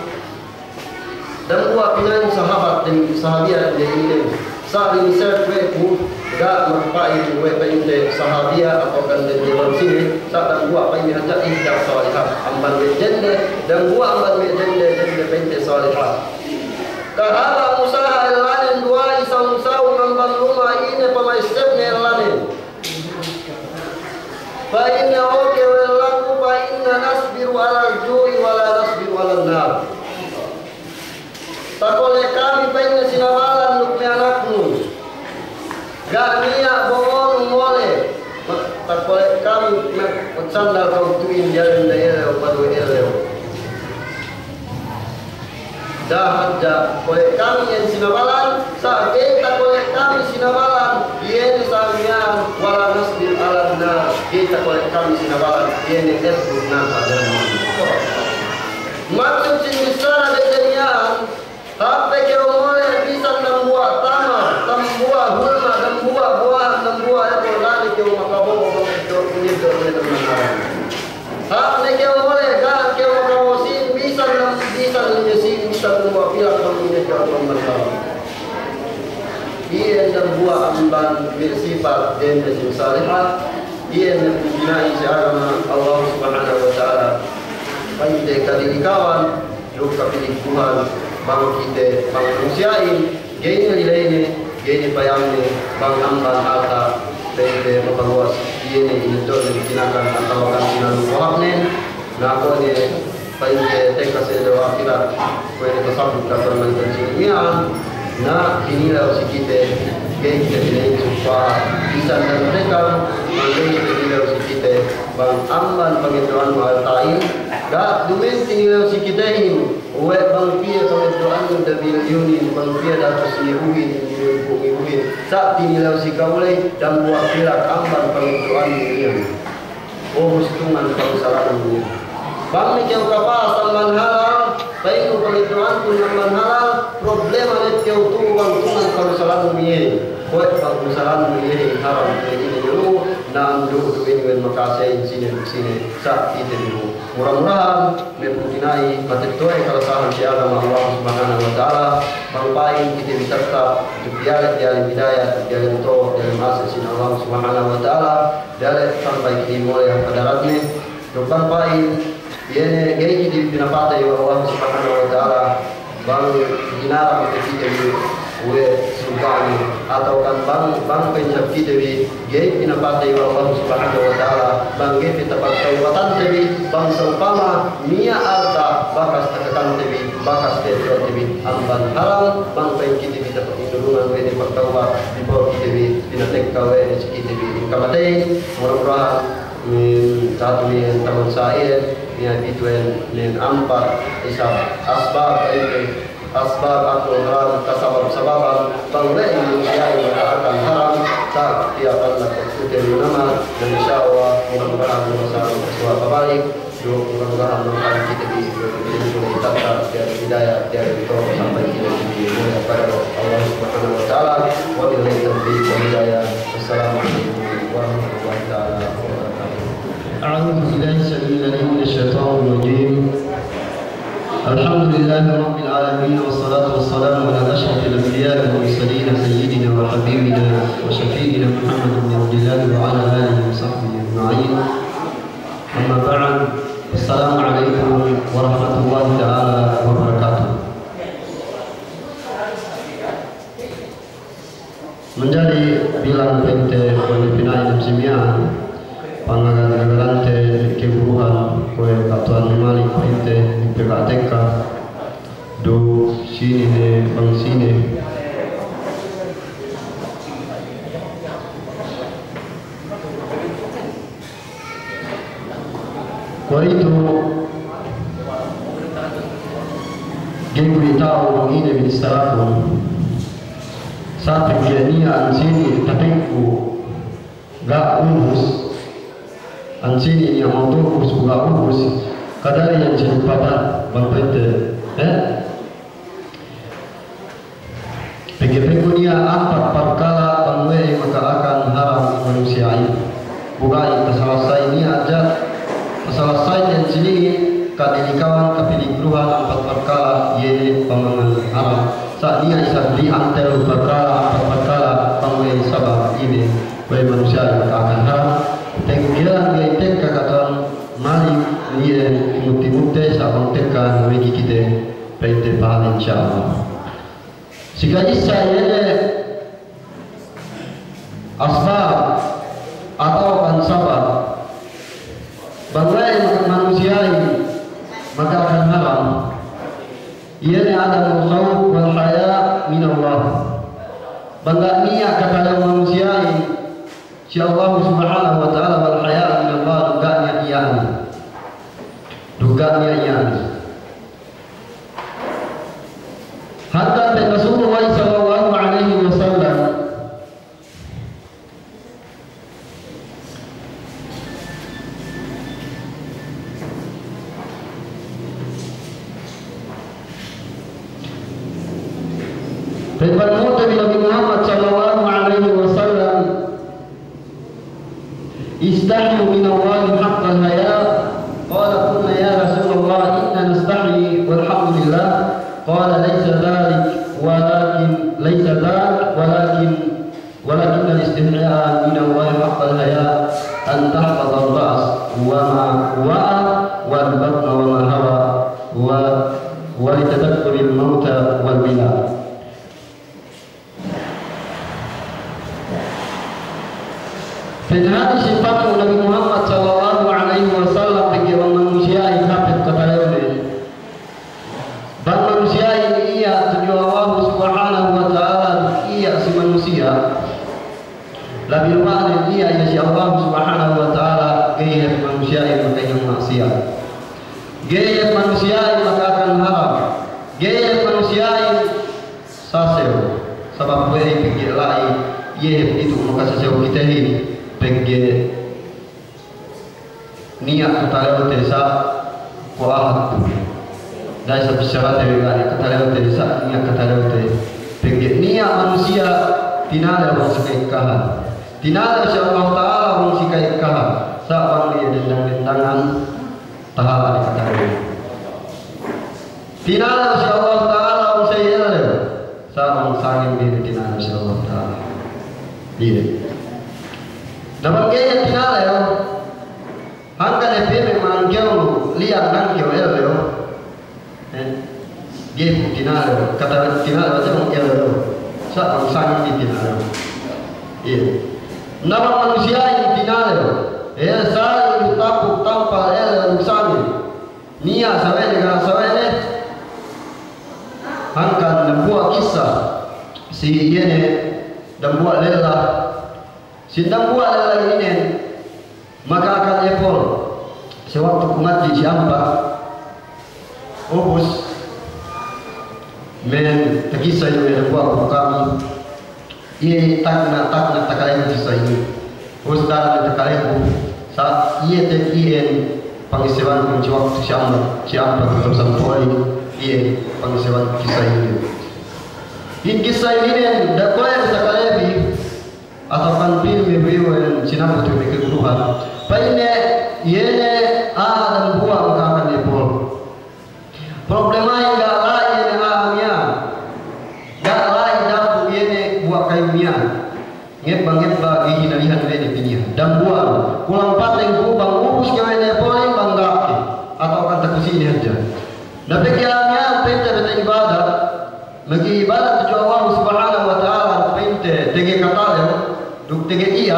Dambuwa' pina'in sahabat dem, sahabiya' dem inin. Sa' research we' ku, ga' magpa'in we' pa'inte sahabiya' atawa kan dende bang sine, sa' dambuwa' pa'in hadja ihda salihat. Amban me' dende, dambuwa' amban me' dende, dende pa'inte salihat. Kahaba' usaha ellanen duwa'i sawung-sawung amban luma' ine pama'essebne ellanen. Pa'inne, "O kew ellaku, pa'inne, nasbiru alal ju'i wa la nasbiru alan nar." Takole' kami, pa'inne, sinabalan duk me' anaknu. Ga' niya' bo'onu mole'. Takole' kami, me' sandal ka'u tu'in diyalem da ellew, paduwe ellew. Da'a hadja kole' kami iyan sinabalan, sa' ga'i takole' kami sinabalan, iye ne sa' miya'an, wa la nasbiru alan nar, ga'i takole' kami sinabalan, iye ne ellew narka' jahannam. Maksud sin bissara dende miya'an, hāp pe kew mole' bisan dambuwa' tama, dambuwa' hulma, dambuwa' buwahan, dambuwa' epol, ga' ne kew makabo'o, bang kew kuniddo' ne dambuwa' haram. Hāp ne kew mole', ga' kew makabo'o sīn, bisan, bisan ne sīn, bisan dambuwa' pilak bang ne kew amban haram. Iyan dambuwa' amban me' sipat dende sin salihat, iyan ne pungtina'i si agama Allah Subhanahu wa Ta'ala. Pa'inte kadilikawan, duk kapilikuhan, bang kite, bang manusiya'in, ga'i ne lilayne, ga'i ne payamne, bang amban alta', pa'inte mapaluwas, iye ne ineddo'ne bi kinakan atawa kan sinanu kohapnen, na kuwe' ne pa'inte tekka si ellew ahirat, kuwe' ne tasabut dapat mantan sini miya'an, na tinilew si kite, ga'i kite tinilew si kite, bisan dan mereka, na ga'i kite tinilew si kite, bang amban pangeddo'annu alta'in, ga' duma'in tinilew si kitehin, we' bang piye pangeddo'annu da milyunin, bang piye datus ngibuhin, ngibu ngibuhin. Sa' tinilew si ka'u ley, dambuwa' pilak amban pangeddo'annu iyan. O, ubus tungan pangusalannu iyan. Bang ne kew kapas amban halal, pa'inku pangeddo'anku amban halal, problema ne kew tu'u bang tungan pangusalannu iyan. Kuwe' pangusalannu iyan haram, kuwe' ine iyan, na andu' du inin we' makasa'in sine duk sine, sa' kite du. Mura-murahan, me' pungtina'i, matetto'e kalasahan si agama Allah Subhanahu wa Ta'ala, bang pa'in kite bi tattap, diyalem, diyalem hidayat, diyalem to, diyalem ase' sin Allah Subhanahu wa Ta'ala, diyalem sampay kite mole' hap hadaratne, duk bang pa'in, iye ne, ga'i kite bi pinapatey we' Allah Subhanahu wa Ta'ala, bang hinaram pe kite bi we' surga'ne, atawa kan bang, bang pa'in isab kite bi, ga'i pinapatey we' Allah Subhanahu wa Ta'ala, bang ga'i pe tapagtawbatante bi, bang sa'upama niya' alta' bakas takakante bi, bakas te'eddo'te bi, amban haram, bang pa'in kite bi tapa'inurungan we' ne pagtawbat, dipa'u kite bi, pinatekka we' ne si kite bi, in kamatey, mura-murahan, Min satu min taman sa'in, niya' bituwen min ampat isab asbab, asbab aku haram, kasabab-sababan, bang we' in manusiya' in akan haram, sa' tiya' pandak waktu te minama, dan insya Allah, mudah-mudahan, mudah-mudahan, suwa pabalik, du, mudah-mudahan, mudah-mudahan kite bi, kite bi, kite bi, kite bi, kite bi, kite bi, kite bi, sampay kite bi, mulia pada Allah Subhanahu wa Ta'ala, wabillahi taufiq wal hidayah. Assalamu alaikum warahmatullahi ta'ala wabarakatuh. أعوذ بالله السميع العليم من الشيطان الرجيم. الحمد لله رب العالمين، والصلاة والسلام على أشرف الأنبياء والمرسلين سيدنا وحبيبنا وشفيعنا محمد بن عبد الله وعلى آله وصحبه أجمعين. أما بعد، السلام عليكم ورحمة الله تعالى وبركاته. Manjari bilang pa'inte kuwe' ne pina'in dem si miya'an, pangagal-agalante keguruhan kuwe' katuwan malik pa'inte pegga' tekka. Du sine ne bang sine. Kuwe' itu, ga'i ku ita'u bang ine ministarakun. Sa' pegge' niya' ensini' tapekku ga' ubus, ensini' niya' maudu' ubus, ga' ubus, kadari ensini' papa bang pete, eh? Pegge' pegge' niya' ampat parkala' bang we'ey maka'akan haram manusiya'in. Bu ga'i tasalasay niya' hadja, tasalasay ensini' kadilikawan kapiligruhan ampat parkala' iye ne pamangan haram. Sa' niya' isab di antel parkala', ampat parkala' bang we'ey sabab ine, we'ey manusiya'in maka'akan haram. Pegge' ga'i tekka katan mali' iye timut-timutte sa' bang tekka namegi kite pa'inte pahali, insya Allah. Si ka'issa iye ne asbab atawa kan sabab bang we'ey manusiya'in maka'akan haram, iye ne adamul khawf wal haya' minallah. Bang ga' niya' katalew manusiya'in si Allah Subhanahu wa Ta'ala, wal haya' minallah, duk ga' niya' iya'an. Duk ga' niya' iya'an. Hangkan pa'in Rasulullah sallallahu alaihi wasallam, pa'in, pa'in Nabi Muhammad sallallahu alaihi wasallam, "Istahyu minallahi haqqal haya." Qala, "Qulna ya Rasulallah, inna nastahyi, walhamdulillah." Qala, "Laysa dhalik, walakin, laysa dhalik, walakin, walakinnal istihya'a minallahi haqqal haya, an tahfadhar ra's wa ma wa'a, wal batna wa ma hawa, wa, wa litadhakkuril mawta wal bila." Pa'in hadis, pa'in Nabi Muhammad sallallahu alaihi wasallam, pegge' bang manusiya'in hāp katalewne. Bang manusiya'in iye tudju Allah Subhanahu wa Ta'ala, iye si manusiya'. Labi ma'ane iye, iye si Allah Subhanahu wa Ta'ala, ga'i hep manusiya'in maka'in ma'siyat. Ga'i hep manusiya'in maka'akan haram. Ga'i hep manusiya'in sasew, sabab we'ey pegge' la'i, iye hep itu makasasew kitehin, pegge' niya' katalewte sa' kuwe' ahat tu. Da'a isab bissarate we' ga' niya' katalewte sa' niya' katalewte. Pegge' niya' manusiya' tinalew bang si ka'ekkahan. Tinalew si Allah Ta'ala bang si ka'ekkahan. Sa' bang iye dendang-dendangan, tahala' ne katalewte. Tinalew si Allah Ta'ala bang si ellew. Sa' bang sangem bi ne tinalew si Allah Ta'ala. Iye. Na bang ga'i ne tinalew, hangkan ne pī me' mangkew liya' nangkew ellew. Eh, ga'i tinalew, kata tinalew sa' bang ellew. Sa' bang sangem bi tinalew. Iye. Na bang manusiya'in tinalew, eh, sa' ilu tapuk tampal ellew sangem. Niya' sawe'ne, ga' sawe'ne. Hangkan dambuwa' kissa si iye ne dambuwa' lella. Si dambuwa' lella inin maka'akan epol. Si waktu ku ngadji' si ampa', ubus, me' takissa inin dambuwa' ku kami. Iye tagna', tagna' takaleku kissa inin. Ubus daran takaleku, sa' iye te'ed iyan pangisewan ku si waktu si ampa', si ampa' tu sampoli, iye pangisewan kissa inin. In kissa inin, da'a kuwe' takalebi, atawa kan film review, sinabbut we' me' kaguruhan. Pa'inne, iye ne a'a dambuwa' maka'akan epol. Problemahin ga' la'i iye ne a'a miya'an. Ga' la'i dambuwa' iye ne buwa' kayu miya'an. Ngebba-ngebba ga'i hinalihan we' ne piniha. Dambuwa'. Kulang pateng ku bang ubus ke we' ne polin bang ga' ke. Atawa kan takusi' ne hadja. Na pegge' a'a miya'an pa'inte bete ibadat. Magi ibadat tudju Allah Subhanahu wa Ta'ala pa'inte tege katalew. Duk tege iye.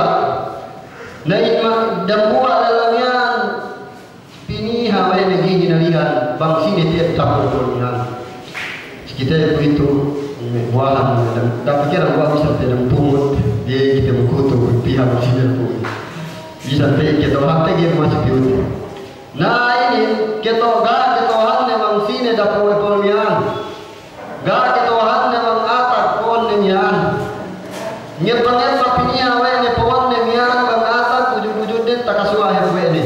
Na in ma dambuwa' lella miya'an. Piniha we' ne ga'i hinalihan, bang sine tiya' tapul-tapul miya'an. Kite kuwe'itu, buwahan, da'a pikilan buwahan, bisan pe dem pungut, ga'i kite makutu, pihak sine pungut. Bisan pe keto'ahanne ga'i masi piyut. Na inin, keto'ahan, keto'ahanne bang sine dapu' epol miya'an. Ga' keto'ahanne bang atak po'onne miya'an. Ngeppa-ngeppa piniya' we' ne po'onne miya'an bang atak, ujud-ujudnen takasuwa' hep we' ne.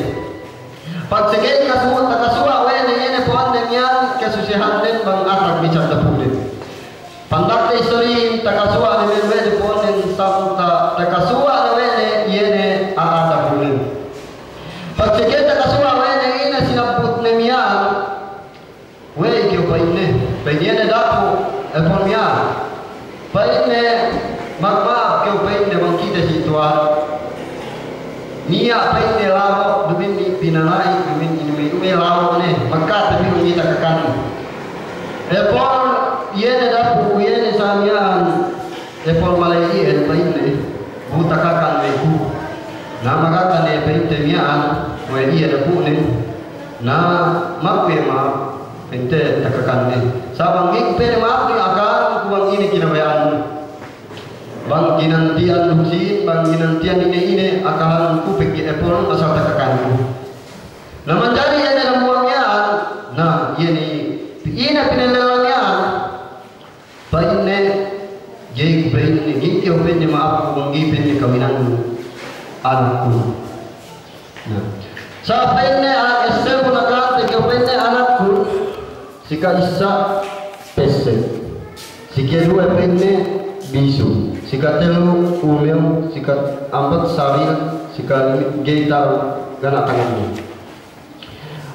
Pag sege kasu-, takasuwa' we' ne iye ne po'onne miya'an, kasusehannen bang atak bisan dapu'nen. Pandakte istorihin takasuwa' ne we' ne po'onnen, samta takasuwa' ne we' ne iye ne a'a dapu'nen. Pag sege takasuwa' we' ne iye ne sinabbutne miya'an, "We' kew," pa'inne, "pa'in iye ne dapu' epol miya'an. Pa'inne, 'Magma'ap kew,' pa'inne, 'bang kite si tuwan. Niya',' pa'inne, 'laro', duma'in pinana'i, duma'in inume-inume laro' ne, magkate bi bang kite kakanin.' Epol iye ne dapu', iye ne sa miya'an, epol mala'i iyan, pa'inne, 'Bu takakan we' ku.' Na magaka ne pa'inte miya'an we' iye dapu'nen, na magkuwe' ma'ap, pa'inte, takakanne. Sa' bang ga'i ku pene ma'ap, akahanku bang ine kinabaya'annu. Bang ginanti'an lusin, bang ginanti'an ine-ine, akahanku pegge' epolnu asal takakanku." Na manjari iye ne dambuwa' miya'an, na iye ne, ine pinelella miya'an, pa'inne, "Ga'i ku," pa'inne, "ga'i kew," pa'inne, "ma'apku bang ga'i," pa'inne, "kawinannu anakku." Na. Sa' pa'inne, "Anak essebun akahante kew," pa'inne, "anakku, sika issa pessek, sika duwe," pa'inne, "bisu, sika tellu umew, sika ampat sabil, sika lime ga'i ta'u gana' tangannu."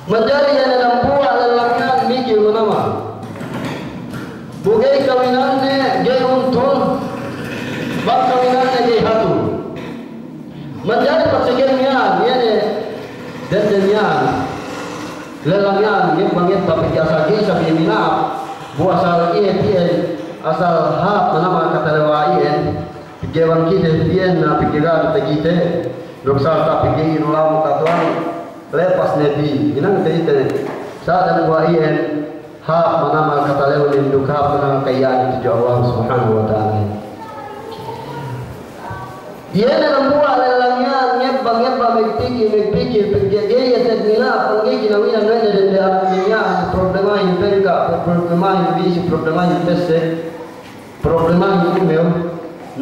Manjari iye ne dambuwa' lella miya'an mikil manamal. Bu ga'i kawinanne ga'i untung, bang kawinanne ga'i hatu. Manjari pag sege miya'an, iye ne dende miya'an, lella miya'an, ngeppa-ngeppa pegge' asal ga'i isab iye mina'ap, bu asal iye ti'en, asal hāp manamal katalewa iyan, pegge' bang kite ti'en na pegge' ga' du takite, duk salta' pegge' inu lamu katuwan, lepas ne bi, hinang takite, sa' dambuwa' iyan, hāp manamal katalewnen duk hāp manamal ka'iya'an tudju Allah Subhanahu wa Ta'ala. Iye ne dambuwa' lella miya'an ngeppa-ngeppa, magpikil-magpikil, pegge' ga'i iye te'ed mina'ap, pegge' ga'i kinawinan we' ne dende anak miya'an, problemahin pengka', problemahin bisu, problemahin pessek, problemahin umew.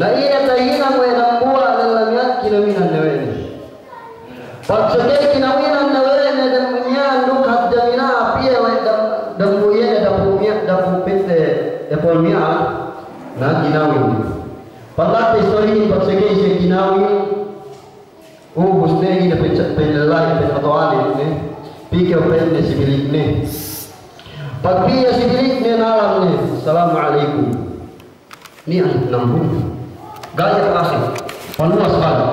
Na ine tahinang we' dambuwa' lella miya'an, kinawinan ne we' ne. Pag sege kinawinan ne we' ne dem miya'an duk hadja mina'ap iye we' dem, dem bu iye ne dapu' miya'an, dapu' pa'inte epol miya'an, na kinawin. Pag la'i istorihin pag sege siye kinawin, ubus ne ine pa'in, pa'in lellahin, pa'in mato'anen ne, pī kew pa'inne si bilikne. Pag pī iye si bilikne, nalam ne, "Assalamu alaikum." Niya' nambung. Ga' iye pakasek. Paluwas balik.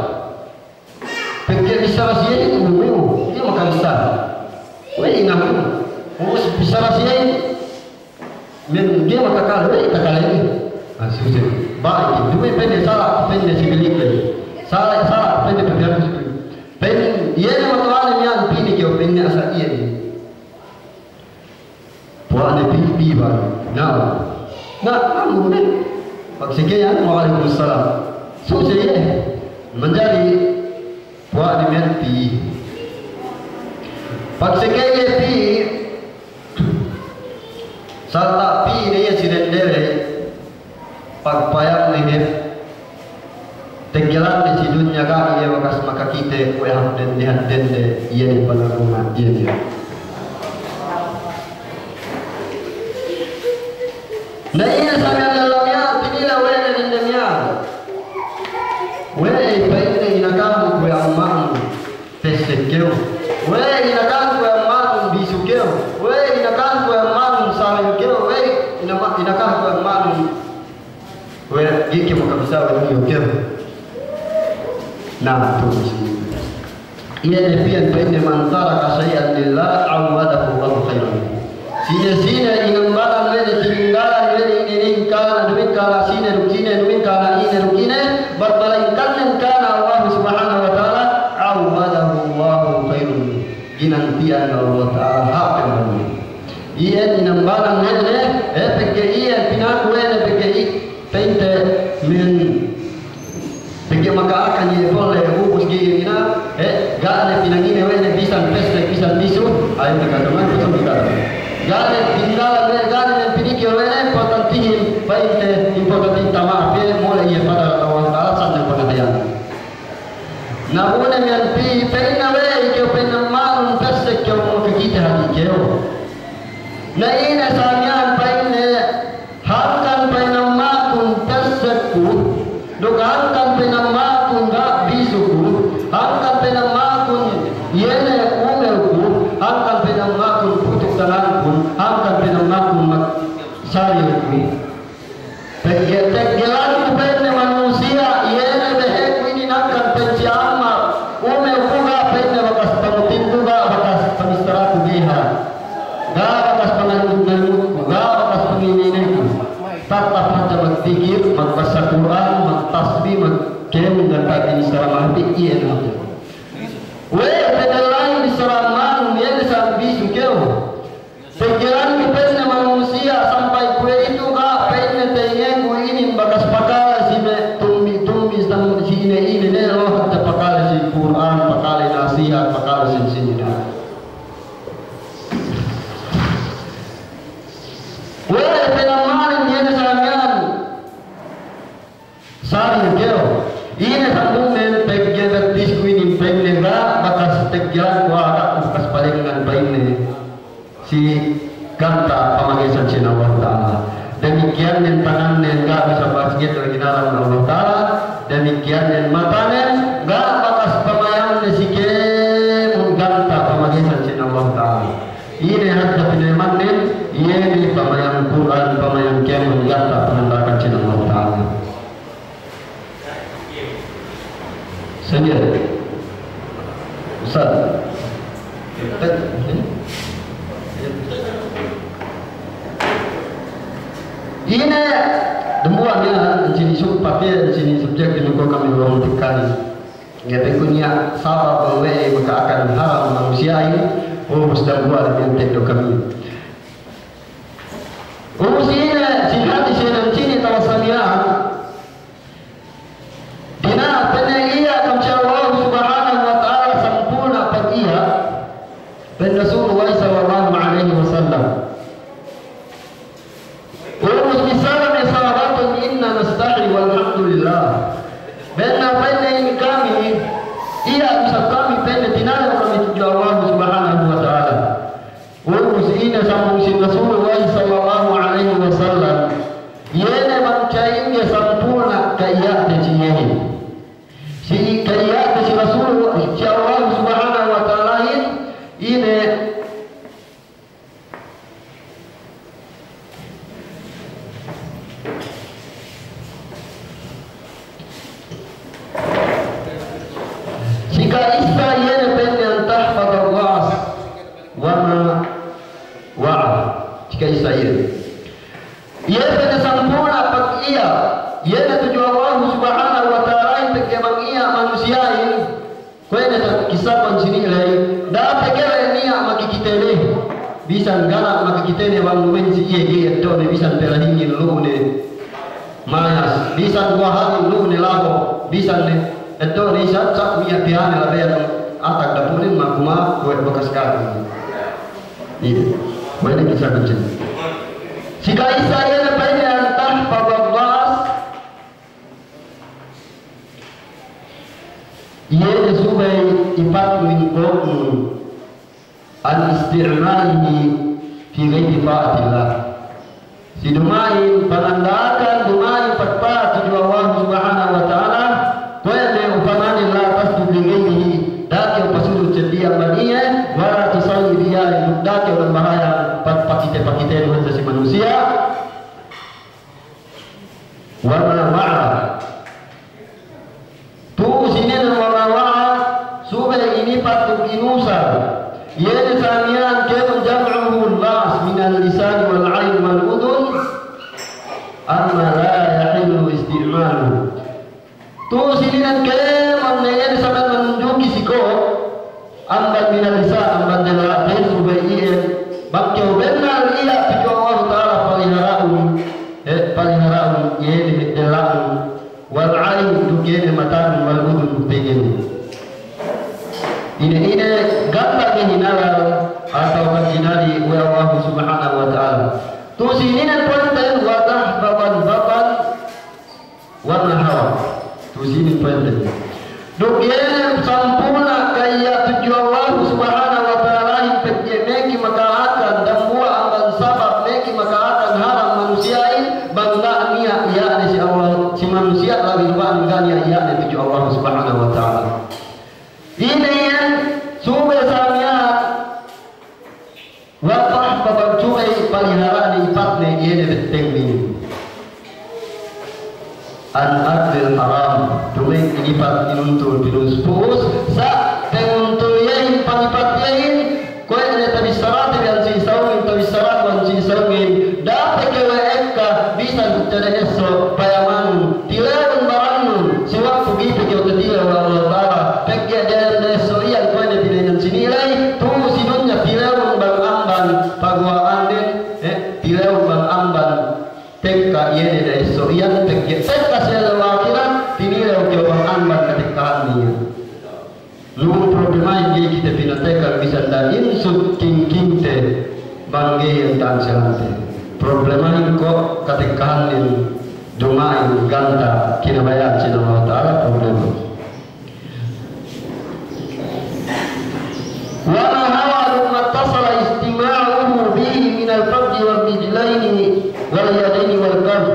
Pegge' bissara siye, umew, ga'i makabissara. We' inakku. Ubus bissara siye, men ga'i makakale, we' takale. Ah, suse. Balik, duma'in pa'inne sala', pa'inne si bilik le. Sala', sala', pa'inne pa'inne. Pa'in, iye ne mato'ane miya'an, pī ne kew, pa'inne asal iye ne. Puwa'ne pī, pī balik. Na, na, na, ne. Pag sege iyan, "Wa alaikum salam." Suse iye. Manjari puwa'ne miya'an pī. Pag sege iye pī, salta' pī ne iye si dende le. Pagpayamne hep, teggelanne si dunya ga' iye bakas makakite kuwe' hap dende, hap dende, iye ne panagungan iye ne. Na iye sa miya'an lella miya'an, tinila' we' ne dende miya'an. We', pa'inne, inakahan kuwe' amban pessek kew. We', inakahan kuwe' amban bisu kew. We', inakahan kuwe' amban sabil kew. We', inama-, inakahan kuwe' amban, we', ga'i kew makabissā we' umew kew. Na, tu'u si. Iye ne piyan, pa'inne, "Man taraka shay'an lillah, awwadahu Allahu khayran." Sine-sine inambanan we' ne, tininggalan we' ne, ine-ine in kana, duma'in kana sine duk sine, duma'in kana ine duk ine, bat malaingkan ne in kana Allah Subhanahu wa Ta'ala, awwadahu Allahu khayran. Ginanti'an Allah Ta'ala hāp amban iye. Iye inambanan we' ne, eh, pegge' pa'inte men pegge' maka'akan iye pole ubus ga'i ina, eh, ga' ne pinangine we' ne bisan pesek, bisan bisu, ayu taga teman, pasal kita. Ga' ne tinggalan we', ga' ne men pinikil we' ne, importantihin, pa'inte importantihin tama' pe, mole' iye padara Allah Ta'ala, sandang pangateyan. Na bu ne miya'an pī, pa'inne we' ikew, pa'inne ma'anun pesek kew, makakite hati' kew. Na ine sa miya'an, pa'inne, hangkan pa'inne ma'akun pesekku, duk hangkan pa'inne ma'akun ga' bisuku, hangkan pa'inne ma'akun iye ne umewku, hangkan pa'inne ma'akun putuk tangankun, hangkan pa'inne ma'akun mag-, sarihku. Tegge-, teggelanku pa'inne manusiya', iye ne behe'ku inin hangkan pa'in si Ammar, umewku ga' pa'inne bakas pangutingku, ga' bakas pangissaraku ga'i hāp. Ga' bakas pangalimut-ngalimutku, ga' bakas pangine-ineku. Tattap hadja magdikir, magbassa Kur'an, magtasbih, magkēmon ganta' inin sara mahati, iye ne hadja. We', pa'inne la'i bissara ma'anun, iye ne sa bisu kew. Peggelanku pa'inne manusiya' sampay kuwe'itu ga' pa'inne tengeku inin bakas pakale si me' tumbi-tumbi, si ine-ine, ne lo' hadja pakale si Kur'an, pakale nasihat, pakale sine-sine ne. We'ey pe nama'in iye ne sa miya'an. Sari kew. Ine sambungnen, pegge' bettisku inin pa'inne ga' bakas teggelanku, ga' bakas palengngan pa'inne si ganta' pamagesan sin Allah Ta'ala. Damikkiyannen tangannen ga' bisa bakas ngeddo' hinaram Allah Ta'ala. Damikkiyannen matanen ga' bakas pamayamne si kēmon ganta' pamagesan sin Allah Ta'ala. Ine hadja pinayamannen, iye ne pamayam Kur'an, pamayam kēmon ganta' panganda'akan sin Allah Ta'ala. Sendiri. Ustaz. Ine, dembuwa' ne, sini sub-, papiye, sini subjek, dinu ko' kami belum tikani. Nge' pegge' niya' sabab we'ey maka'akan haram manusiya'in, ubus dembuwa' ne, teddo' kami. Ubus ine, si hadis inin sini tawa' sa miya'an, dina'ak pa'inne iye' kam si Allah Subhanahu wa Ta'ala sampulna' pag-iye', pa'in Rasulullah sallallahu alaihi wasallam. Ubus bissara me' sahabatun, "Inna nastahi walhamdulillah." Bennal pa'inne in kami, iye' isab kami pa'inne tinalew kami tudju Allah Subhanahu wa Ta'ala. Ubus ine sambung sin Rasulullah sallallahu alaihi wasallam, iye ne bang sa'ingge sampulna' ka'iya'te si iyehin. Si ka'iya'te si Rasulullah, si Allah Subhanahu wa Ta'alahin, ine Si ka'issa iye ne pa'inne an tahfadar ras wa ma wa'a. Si ka'issa iye. Iye pa'inne sampulna' pag-iye', iye ne tudju Allah Subhanahu wa Ta'alahin pegge' bang iye' manusiya'in. Kuwe' ne ta-, kissa kuwan sini ley, da'a pe kele niya' makikitene. Bisan ga' ne makikitene bang lu'uhin si iye ga'i eddo'ne, bisan pe lahingin lu'u ne mayas, bisan guwahanin lu'u ne labo', bisan ne eddo'ne isab sa' niya' pihane labeyan atag dapu'nen maku ma kuwe' bakas kami. Iye. Kuwe' ne kissa kuwan sini. Si ka'issa iye ne pa'inne an tahfadar ras. Iye ne subey ipatnu in ko'nun an isti'malihi fi ghayri ta'atillah. Si duma'in panganda'akan, duma'in pagta'at tudju Allah Subhanahu wa Ta'ala, kuwe' ne upamanen la tasjud li ghayrihi, da'a kew pasujud seddili amban iye, wa la tusalli riya'a, duk da'a kew nambahayang pag-, pakite-pakitenu hadja si manusiya'. Wa ma wa'a. Tu'u sinin wa ma wa'a, subey inipat duk inusal. Iye ne sa miya'an kēmon jam'uhu al-ba's min al-lisan wal 'ayn wal udhun, amma la yahillu isti'maluhu. Tu'u sinin kēmon ne iye ne sa miya'an manunjuki si ko' amban min al-lisan, amban dela', pa'in subey iye, bang kew bennal iye' tudju Allah Ta'ala palihara'un, eh, palihara'un, iye ne della'nun, wal ayn, duk iye ne matanun, wal udhun, duk tengenu. Ine-ine ganta' ne hinalal atawa kan hinali we' Allahu Subhanahu wa Ta'ala. Tu' si inin pointen, wa tahbatan batan wa ma hawa. Tu' si inin pointen. Duk iye ne sampurna' ka'iya' tudju Allahu Subhanahu wa Ta'alahin, pegge' meki maka'akan dambuwa' amban sabab meki maka'akan haram manusiya'in, bang ga' niya' iye ne si Allah, si manusiya' labi luwa'in ga' niya' iye ne tudju Allahu Subhanahu wa Ta'ala. Ine iyan, subey sa miya'an, wa tahfadhu, subey palihala'ne ipatne iye ne bettengnen. An aklil haram, duma'in inipat inuntul pinu'us-pu'us, sa' penguntul iyehin, pangipat iyehin, kuwe' ne tabissarate bi ensī' sawungin, tabissarate bi ensī' sawungin, da'a pe kew ekka, bisan tede esso', payamanun, tilewun barannun, si waktu ga'i pe kew tatilew we' Allahu Ta'ala, pegge' dende esso' iyan kuwe' ne pina'inan sinilay, tu' si dunya tilewun bang amban paguwa'anden, eh, tilewun bang amban tekka iye ne da esso' iyan, pegge' tekka si ellew ahirat, tinilew kew bang amban katekkahanne iyan. Lu'u problemahin ga'i kite pinatekka bisan da insud kingkingte bang ga'i iyan ta'anselante. Problemahin ko' katekkahannen duma'in ganta' kinabaya'an sin Allahu Ta'ala problema. Wa ma hawa, duk mattasala istima'uhu bihi minal farji war rijlayni wal yadayni wal qalb.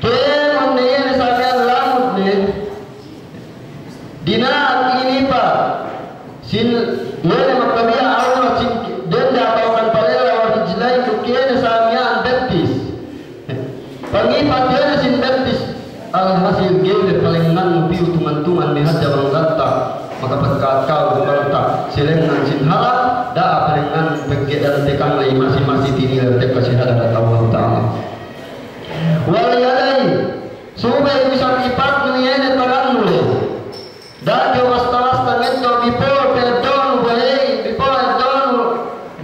Kēmon ne iye ne sa miya'an lamud ne dina'ak inipat sin iye ne makabiya' awrat sin dende atawa kan palella, war rijlayn, duk iye ne sa miya'an bettis. Pangipat iye ne sin bettis, alhasil ga'i ne palengngannu piyu tuman-tuman ne hadja bang ganta' makapagka'at kew bang ganta' si lengngan sin haram, da'a palengngannu pegge' dantekan ley masi-masi tinilew tekka si hadarat Allahu Ta'ala. Wal yadayn, subey bisan ipatnu iye ne tangannu ley. Da'a kew basta-basta ngeddo' before pe eddo'nu bohe'in, before eddo'nu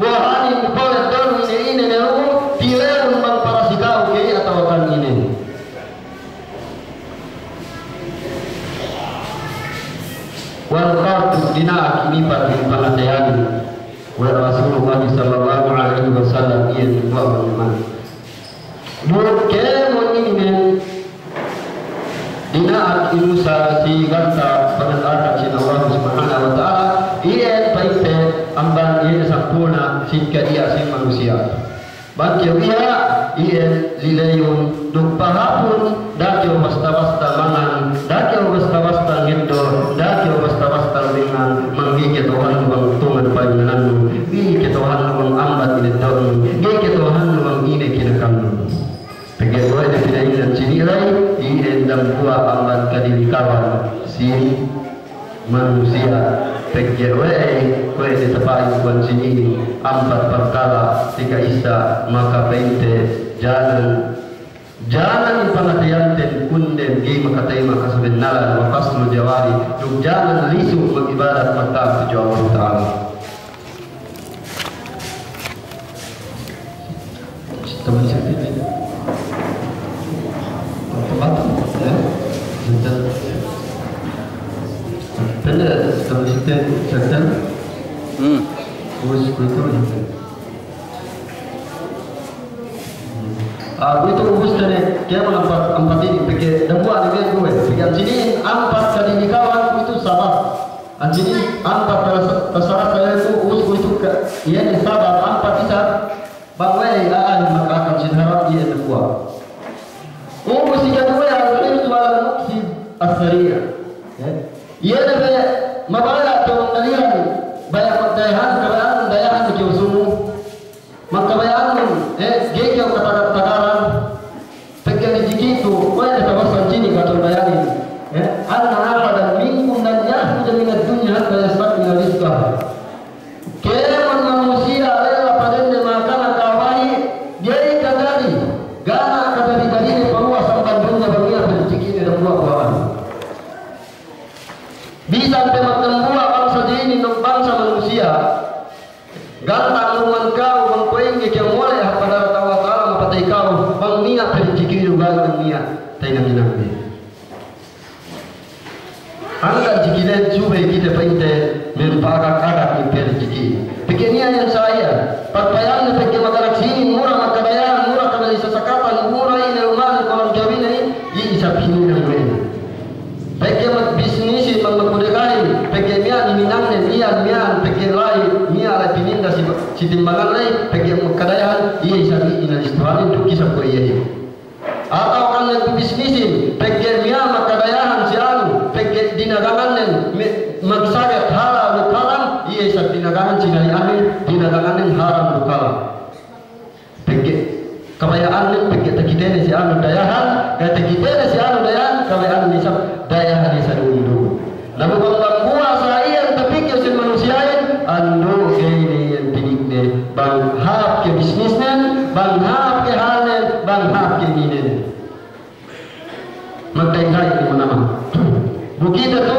bohanin, before eddo'nu ine-ine ne lu'u, tilewun bang para si ka'u ke atawa kan ine. Wal qalb, dina'ak inipat in pangateyan we' Rasulullah sallallahu alaihi wasallam iyan wa man. Duk kēmon inin dina'ak inusal si ganta' pangata'akan sin Allah Subhanahu wa Ta'ala, iyan pa'inte amban iyan sampurna' sin kadiya' sin manusiya'. Bang kew iyan, iyan lileyun, duk pahāpun, da'a kew basta-basta mangan, da'a kew basta-basta ngeddo', da'a kew basta-basta lengngan, bang ga'i kata'uhannu bang tungan palengnganannu, ga'i kata'uhannu bang amban ineddo'nu, ga'i kata'uhannu bang ine kinakannu. Pegge' kuwe' ne pina'inan sinilay, iyan dambuwa' amban kadilikawan sin manusiya'. Pegge' we'ey, kuwe' ne tapa'in kuwan sinin, ampat parkala', si ka'issa, maka pa'inte, janan, janan in pangateyanten kunden ga'i makatayma' kasabennalan, wa qaslul jawarih, duk janan lisu' mag'ibadat magta'at tudju Allah Ta'ala. Hmm. Ah, kuwe'itu ubus tene, kēmon ampat, ampat inin, pegge' dambuwa' ne me' kuwe', pegge' ensinin ampat kadilikawan kuwe'itu sabab. Ensinin ampat tasa-, tasarasa iye ku, ubus kuwe'itu ke, iye ne sabab ampat isab, bang we'ey a'a maka'akan sin haram iye ne kuwe'. Ubus ikaduwe, al-hirsu alal maksab as-sari'. Ya. Iye ne be mabaya' kew dalihan, baya' magdayahan, kabaya'an dayahan kew sumu. Makabaya'annun, eh, ga'i kew katagar-tagaran, pegge' rijiki' tu, kuwe' ne tabassan sinin katun bayanin, eh, anna ahadan minkum lan yakhruja minad dunya hatta yastakmila rizqah. Kēmon manusiya' lella pa dende makana kabahi', ga'i kajari, ga' niya' kajari-jarine paluwas amban dunya bang niya' pe rijiki' ne dambuwa' buwahan. Bisan pe magdambuwa' bangsa dinin duk bangsa manusiya'. Ganta' ngurungan ka'u bang kuwe' ingge kew mole' hap hadarat Allah Ta'ala mapatey ka'u, bang niya' pe rijiki' du, bang niya' tahinang-hinang ne. Hangkan si kite subey kite pa'inte mempagak-agak ne pe rijiki'. Pegge' niya' iyan sa iyan. Pagpayamne pegge' magkadayahante, mura magkadayahan, mura kami sasakatan, mura ine lumanen kolang kawine, iye isab hininang we' ne. Pegge' magbisnisin, mag-, magkudekahin, pegge' miya'an hininangne, miya'an, miya'an, pegge' la'i, miya'an la'i pininda si, si timbangan la'i, pegge' magkadayahan, iye isab ine, ine si Tuhanin, duk isab kuwe' iye. Atawa kan magbisnisin, pegge' miya'an magkadayahan si anu, pegge' dinaganan me-, magsagat halal duk haram, iye isab dinaganan si nari anu, dinaganan haram duk haram. Pegge' kabaya'annen, pegge' takitene si anu dayahan, ga' takitene si anu dayahan, kabaya'annen isab dayahan isab du'un-du'un. Na bu bang dambuwa' sa iyan tapikil si manusiya'in, andu' ga'i ne iyan tinikne, bang hāp ke bisnisnen, bang hāp ke halnen, bang hāp ke ininen. Magda'i-da'i ne manamal. Bu kite tu,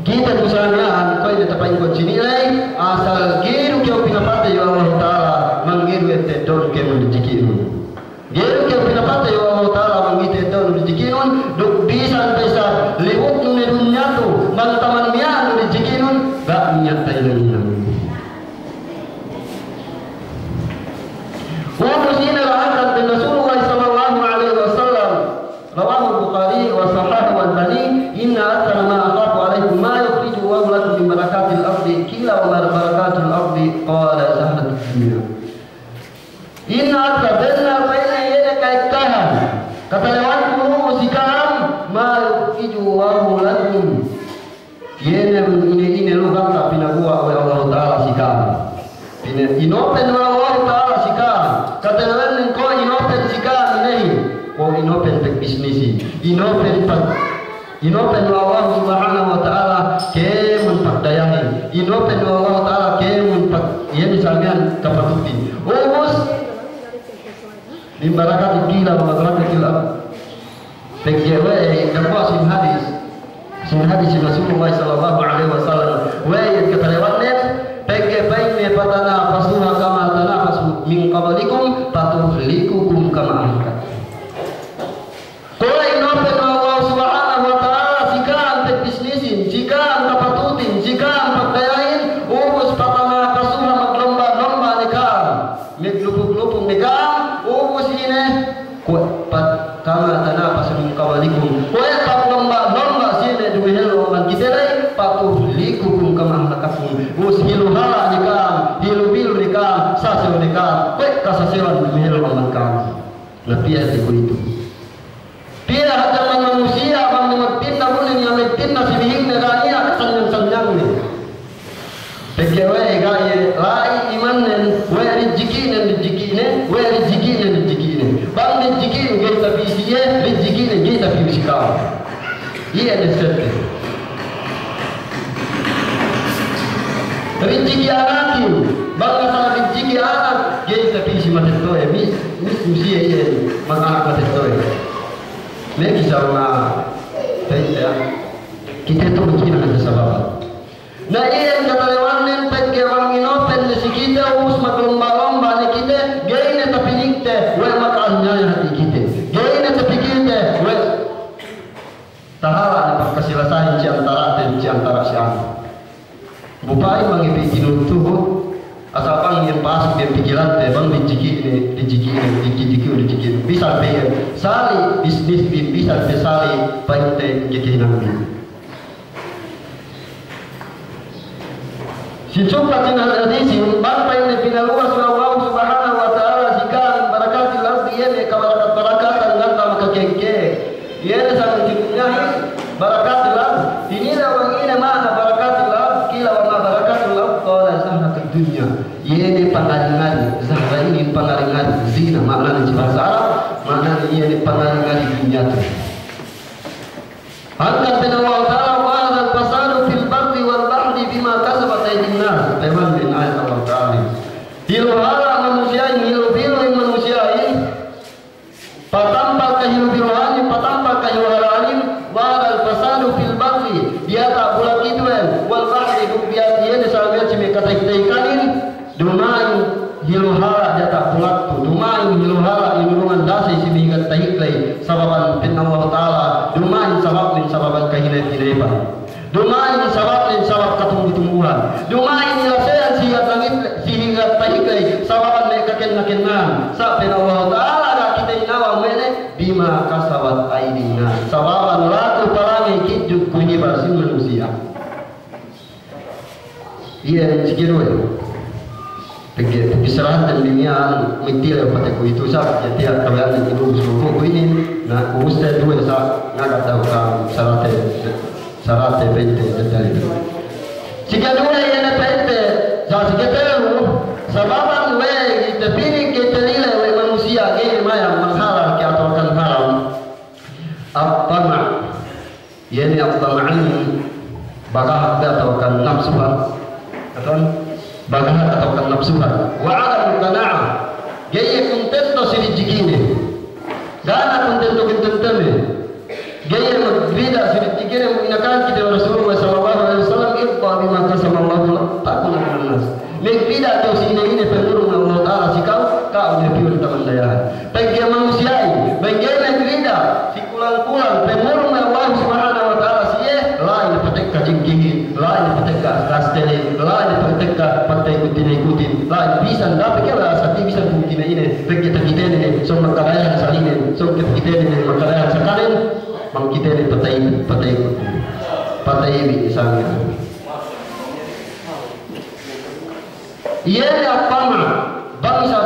kite tu sa miya'an, kuwe' ne tapa'in kuwe' sini la'i, asal ga'i du kew pinapatey we' Allahu Ta'ala, bang ga'i du te'eddo'nu kēmon rijiki'nun. Ga'i du kew pinapatey we' Allahu Ta'ala, bang ga'i te'eddo'nu rijiki'nun, duk bisan pe isab libutnu ne dunya tu, bang taman miya'an du rijiki'nun, ga' niya' tahinang-hinang. Ubus ine la'i angkan pa'in Rasulullah sallallahu alaihi wasallam, rawahul Bukhari wa sahhahahu Albani, "Inna akthara ma akhafu alaikum ma yukhrijuhu Allahu lakum min barakatil ardi." Qila, "Wa ma barakatul ardi?" Qala, "Zahratud dunya." Inna akthara, bennal pa'inne iye ne ka'ekkahan, katalewanku lu'u si ka'am, ma yukhrijuhu Allahu lakum. Iye ne ine-ine lu'u ganta' pinaguwa' we' Allahu Ta'ala si ka'am. Pina-, inopen we' Allahu Ta'ala si ka'am. Katalewanne ko' inopen si ka'am inehin. Ko' inopen pagbisnisin. Inopen pag-, inopen we' Allahu Subhanahu wa Ta'ala kēmon pagdayahin. Inopen we' Allahu Ta'ala kēmon pag-, iye ne sa miya'an kapatutin. Ubus, min barakatil, qila wa ma barakatil ard. Pegge' we'ey, dambuwa' sin hadis, sin hadis Rasulullah sallallahu alaihi wasallam, we'ey katalewannen, pegge' pa'inne, "Fatanafasuha kama tanafasa man qablikum, fatuhlikukum kama ahlakathum." Kuwe' inopen we' Allah Subhanahu wa Ta'ala si ka'am pagbisnisin, si ka'am kapatutin, si ka'am pagdayahin, ubus fatanafasuha, maglomba-lomba ne ka'am, maglupuk-lupuk ne ka'am, ubus ine, Kuwe' pat-, kama tanafasa man qablikum. Kuwe' paglomba-lomba sine dumehellu amban kite ley, fatuhlikukum kama ahlakathum. Ubus hiluhala' ne ka'am, hilubilu ne ka'am, sasew ne ka'am. Kuwe' kasasewan dumehellu amban ka'am. Na piye te kuwe'itu. Piye hadja man manusiya' bang ne magtinna, bu ne niya' magtinna si bihingne, ga' niya' kasannyang-sannyang ne. Pegge' we'ey ga' iye la'i imannen, we' rijikinen, rijikine, we' rijikinen, rijikine. Bang rijikine ga'i tapī si iye, rijikine ga'i tapī si ka'u. Iye ne sette. Rijiki anakin, bang asal rijiki anak, ga'i tapī si matetto'e, mi-, mi-, misi iye, iye, mag-anak matetto'e. Me' kisa ma, te, ya. Kite tu mungkin ada sabab. Na iyan katalewannen pegge' bang inopen ne si kite, ubus maglomba-lomba ne kite, ga'i ne tapinikte we' maka'aniyaya hati' kite. Ga'i ne tapikite we' tahala' ne pagkasilasahin si antara'te, si antara' si anu. Bu pa'in bang iye pī tinuhut-tuhut, asal bang iyan pasuk dem pikilante, bang rijikine, rijikine, rijiki, rijiki, rijiki. Bisan pe iyan sali' bisnisbin, bisan pe sali' pa'inte kekehinangbin. Sin supat sin hadisin, bang pa'inne pinaluwas we' Allahu Subhanahu wa Ta'ala si ka'am barakatil ardi, iye ne kabarakat-barakatan ganta' makakengke. Iye ne sa' si dunyahin barakatil ard. Tinila' bang ine ma'ana barakatil ard, qila wa ma barakatul ard, qala zahratud dunya. Iye ne pangari-ngari, zahra inin pangari-ngari, zina ma'anane si bahasa Arab, ma'anane iye ne pangari-ngari dunya tu. Hangkan pa'in Allah Ta'ala, "Zaharal fasadu fil barri wal bahri bima kasabat aydin nas." Pa'in in ayat Allah Ta'ala. Hiluhala' manusiya'in, hilubilu manusiya'in, patampal kahilubiluhanin, patampal kahiluhala'anin, zaharal fasadu fil barri, diyata' bulak ituwen, wal bahri, duk diyata' iye ne sa' miya'an si me' katahik-tahikanin, duma'in hiluhala' diyata' bulak tu, duma'in hiluhala' inin kasabat aydin nas. Sababan laku palangey kidjut kuhinibal sin manusiya'. Iye, si keduwe. Pegge', pegge' saraten bi miya'an, mitile pate kuwe'itu sa', jadi tiya' kawe'an ne ibu suku ku inin, na, ubus te duwe sa', ngagat dahu' ka sarate, sarate pa'inte, dadali. Si keduwe iye ne pa'inte, sa' si ketellu, sababan we' ite pinik kite lile we' manusiya', ga'i ne mayam, manghalal ke atawakan haram. At-tama'. Iye ne at-tama' inin, bagahat atawakan napsuhan. Katan, bagahat atawakan napsuhan. Wa adamul qana'ah. Ga'i iye kuntento si rijikine. Ga' ne kuntento-kuntentone. Ga'i iye magrida si rijikine, mu inakan kite we' Rasulullah sallallahu alaihi wasallam, "Irda bima qasamallahu lak, takun aghnan nas." Magrida kew si ine-ine pangurung Allah Ta'ala si ka'u, ka'u ne piyun taman dayahan. Pegge' manusiya'in, pegge' ne magrida si kulang-kulang pangurung Allah Subhanahu wa Ta'ala si iye, la'i ne patekka jingkihin, la'i ne patekka astelin, la'i ne patekka patey kutin-ikutin, la'i bisan dape kew la asati bisan kutin ine, pegge' takitene ne, sōng makadayahan salinen, sōng takitene ne makadayahan sakanen, bang kitene patey, patey kutin, patey bi isangin. Iye ne at-tama', bang isab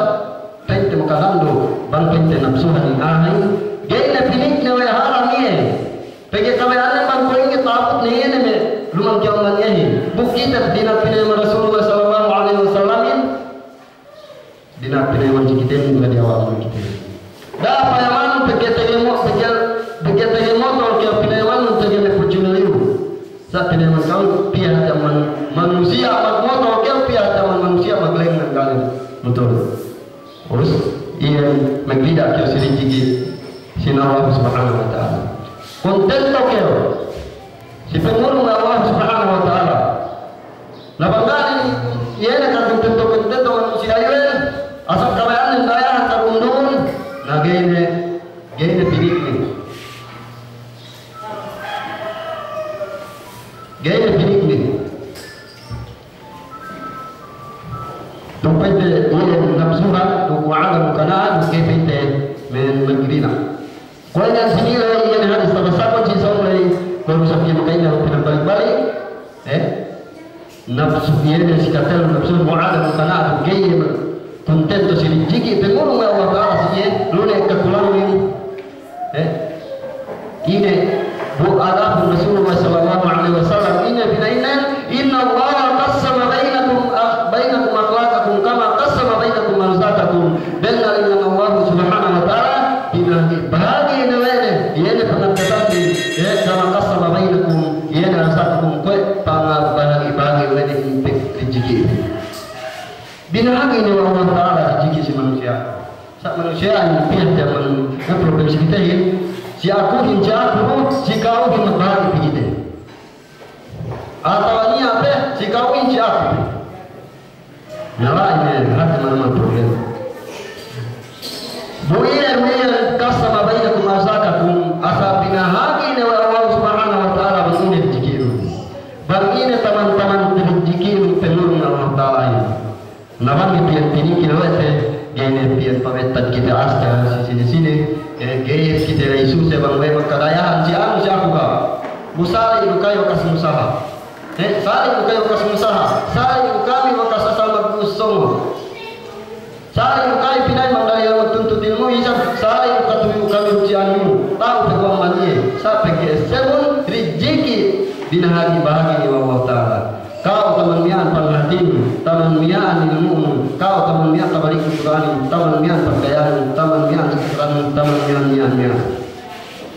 pa'inte makalandu, bang pa'inte napsuhan in ahin, ga'i ne pinikne we' haram iye. Pegge' kawe'anne bang kuwe' inge ta'abut ne iye ne me' lumang kiya'umman iyehin. Bu kite dina'ak pinayaman Rasulullah sallallahu alaihi wasallamin, dina'ak pinayaman si kitehin, ga' diyawa'an kite. Da'a payamanun pegge' tege mo-, pegge', pegge' tege motor kew pinayamanun tege me' Fortuner iyu. Sa' pinayaman kew piye hāti amban manusiya' magmotor kew, piye hāti amban manusiya' maglengngan galen motor. Ubus, iyan magrida kew si rijiki sin Allah Subhanahu wa Ta'ala. Kuntento kew si pangurung Allah Subhanahu wa Ta'ala. Na bang ga' ne iye ne kakuntento-kuntento manusiya' iyan, asal kabaya'annen dayahan karundun, na ga'i ne, ga'i ne pinikne. Ga'i ne pinikne. Duk pa'inte iye napsuhan, duk wa adamu qana'ah, duk ga'i pa'inte me-, magrida. Kuwe' ne sini le, iye ne hadis tabasakun si sōng le, kuwe' ne sōng iye maka'inne pinabalik-balik, eh? Napsu iye ne si katellu napsu, wa adamu qana'ah, ga'i iye kuntento si rijiki pangurung we' Allah Ta'ala si iye, lu ne kakulangin, eh? Ine, bu adapun Rasulullah sallallahu alaihi wasallam, ine pina'inne, "Innallaha qassama bainakum akh-, bainakum akhlaqakum kama qassama bainakum arzaqakum." Bennal in Allah Subhanahu wa Ta'ala, binahagi'-bahagi' ne we' ne, iye ne pangaddatanbi, eh, kama qassama bainakum, iye ne arzaqakum, kuwe' pangabahagi'-bahagi' we' ne in pe-, rijiki. Binahagi' ne we' Allah Ta'ala rijiki si manusiya'. Sa' manusiya' in piye jaman, eh, problem si kitehin, si akuhin, si aku, si ka'uhin magbahagi' pī kite. Atawa niya' pe, si ka'uhin, si aku. Na la'i ne, hāti manamal problema. Bu iye, bu iye, qassama bainakum arzaqakum, asal binahagi' ne we' Allah Subhanahu wa Ta'ala bang ine rijiki'nu. Bang ine taman-taman rijiki'nu pangurung Allah Ta'ala inin. Na bang iye piyan tinikil we' te, ga'i ne piyan pamettad kite asta si sine-sine, eh, ga'i kite la'i suse bang we' makadayahan si anu si aku ka. Bu sali' du kayu bakas musaha. Eh, sali' du kayu bakas musaha. Sali' du kami bakas asal mag'us songo. Sali' du kami pina'in bang dalil magtuntut ilmu' isab. Sali' du katuyu' kami si anu. Ta'u pe kuwe' maniye. Sa' pegge' essebun rijiki' binahagi'-bahagi' we' Allah Ta'ala. Ka'u taman miya'an panghātinu, taman miya'an ilmu'nu, ka'u taman miya'an tabaliknu Kur'annu, taman miya'an pagdayanu, taman miya'an sukrannu, taman miya'an, miya'an, miya'an.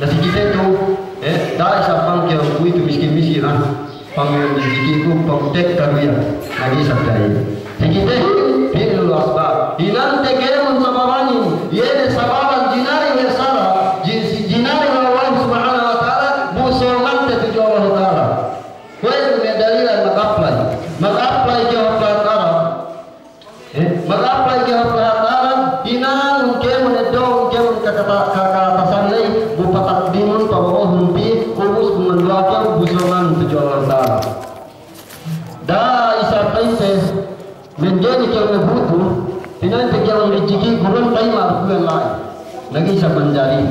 Na si kite tu, eh, da'a isab bang kew kuwe'itu miskin-miskin, ah. Pangmiya'an rijiki'ku, pangtekka du iyan, na ga'i isab da'a iyan. Si kite, fi'lul asbab. Hinang te kēmon sababanin, iye ne sababan jinari we' sara', jin-, jinari we' Allah Subhanahu wa Ta'ala, bu sōng te tudju Allah Ta'ala. Kuwe' du me' dalilan mag-apply. Mag-apply kew hap lahat Arab. Eh, mag-apply kew hap lahat Arab. Hinangun kēmon eddo'un kēmon kakata-, kakatasan ley, bu patakdimun, pabo'ohun pī, ubus bu mandu'a kew, bu sōngan tudju Allah Ta'ala. Da'a isab pa'inte, manjari kew mabutu, pina'inte kew rijiki' gurun taima' bulan la'i. Na ga'i isab manjari.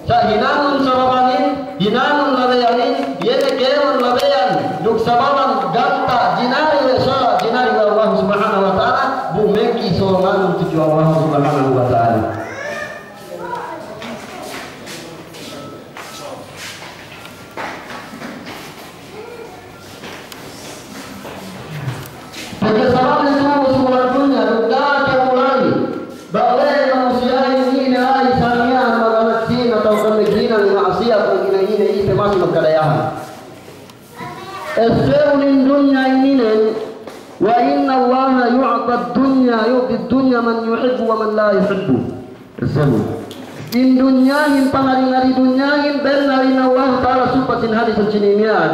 Sa' hinangun sababanin, hinangun labeyanin, iye ne kēmon labeyan, duk sababan ganta' jinari we' sala', jinari we' Allah Subhanahu wa Ta'ala, bu meki solonganun tudju Allah Subhanahu wa Ta'ala. Pegge' sababnen tu'u si bulak dunya, duk ga'i kew mulai. Bang we' manusiya'in ine la'i sa miya'an, mag-anak sīn atawa kan maghinang ma'asiyat, mag-ine-ine, iye pe masi magkadayahan. Essebun in dunya ininen, wa innallaha yu'tid dunya, yu'tid dunya man yuhibbu wa man la yuhibbu. Essebun. In dunyahin, pangari-ngari dunyahin, bennal in Allah Ta'ala supat sin hadis sine miya'an.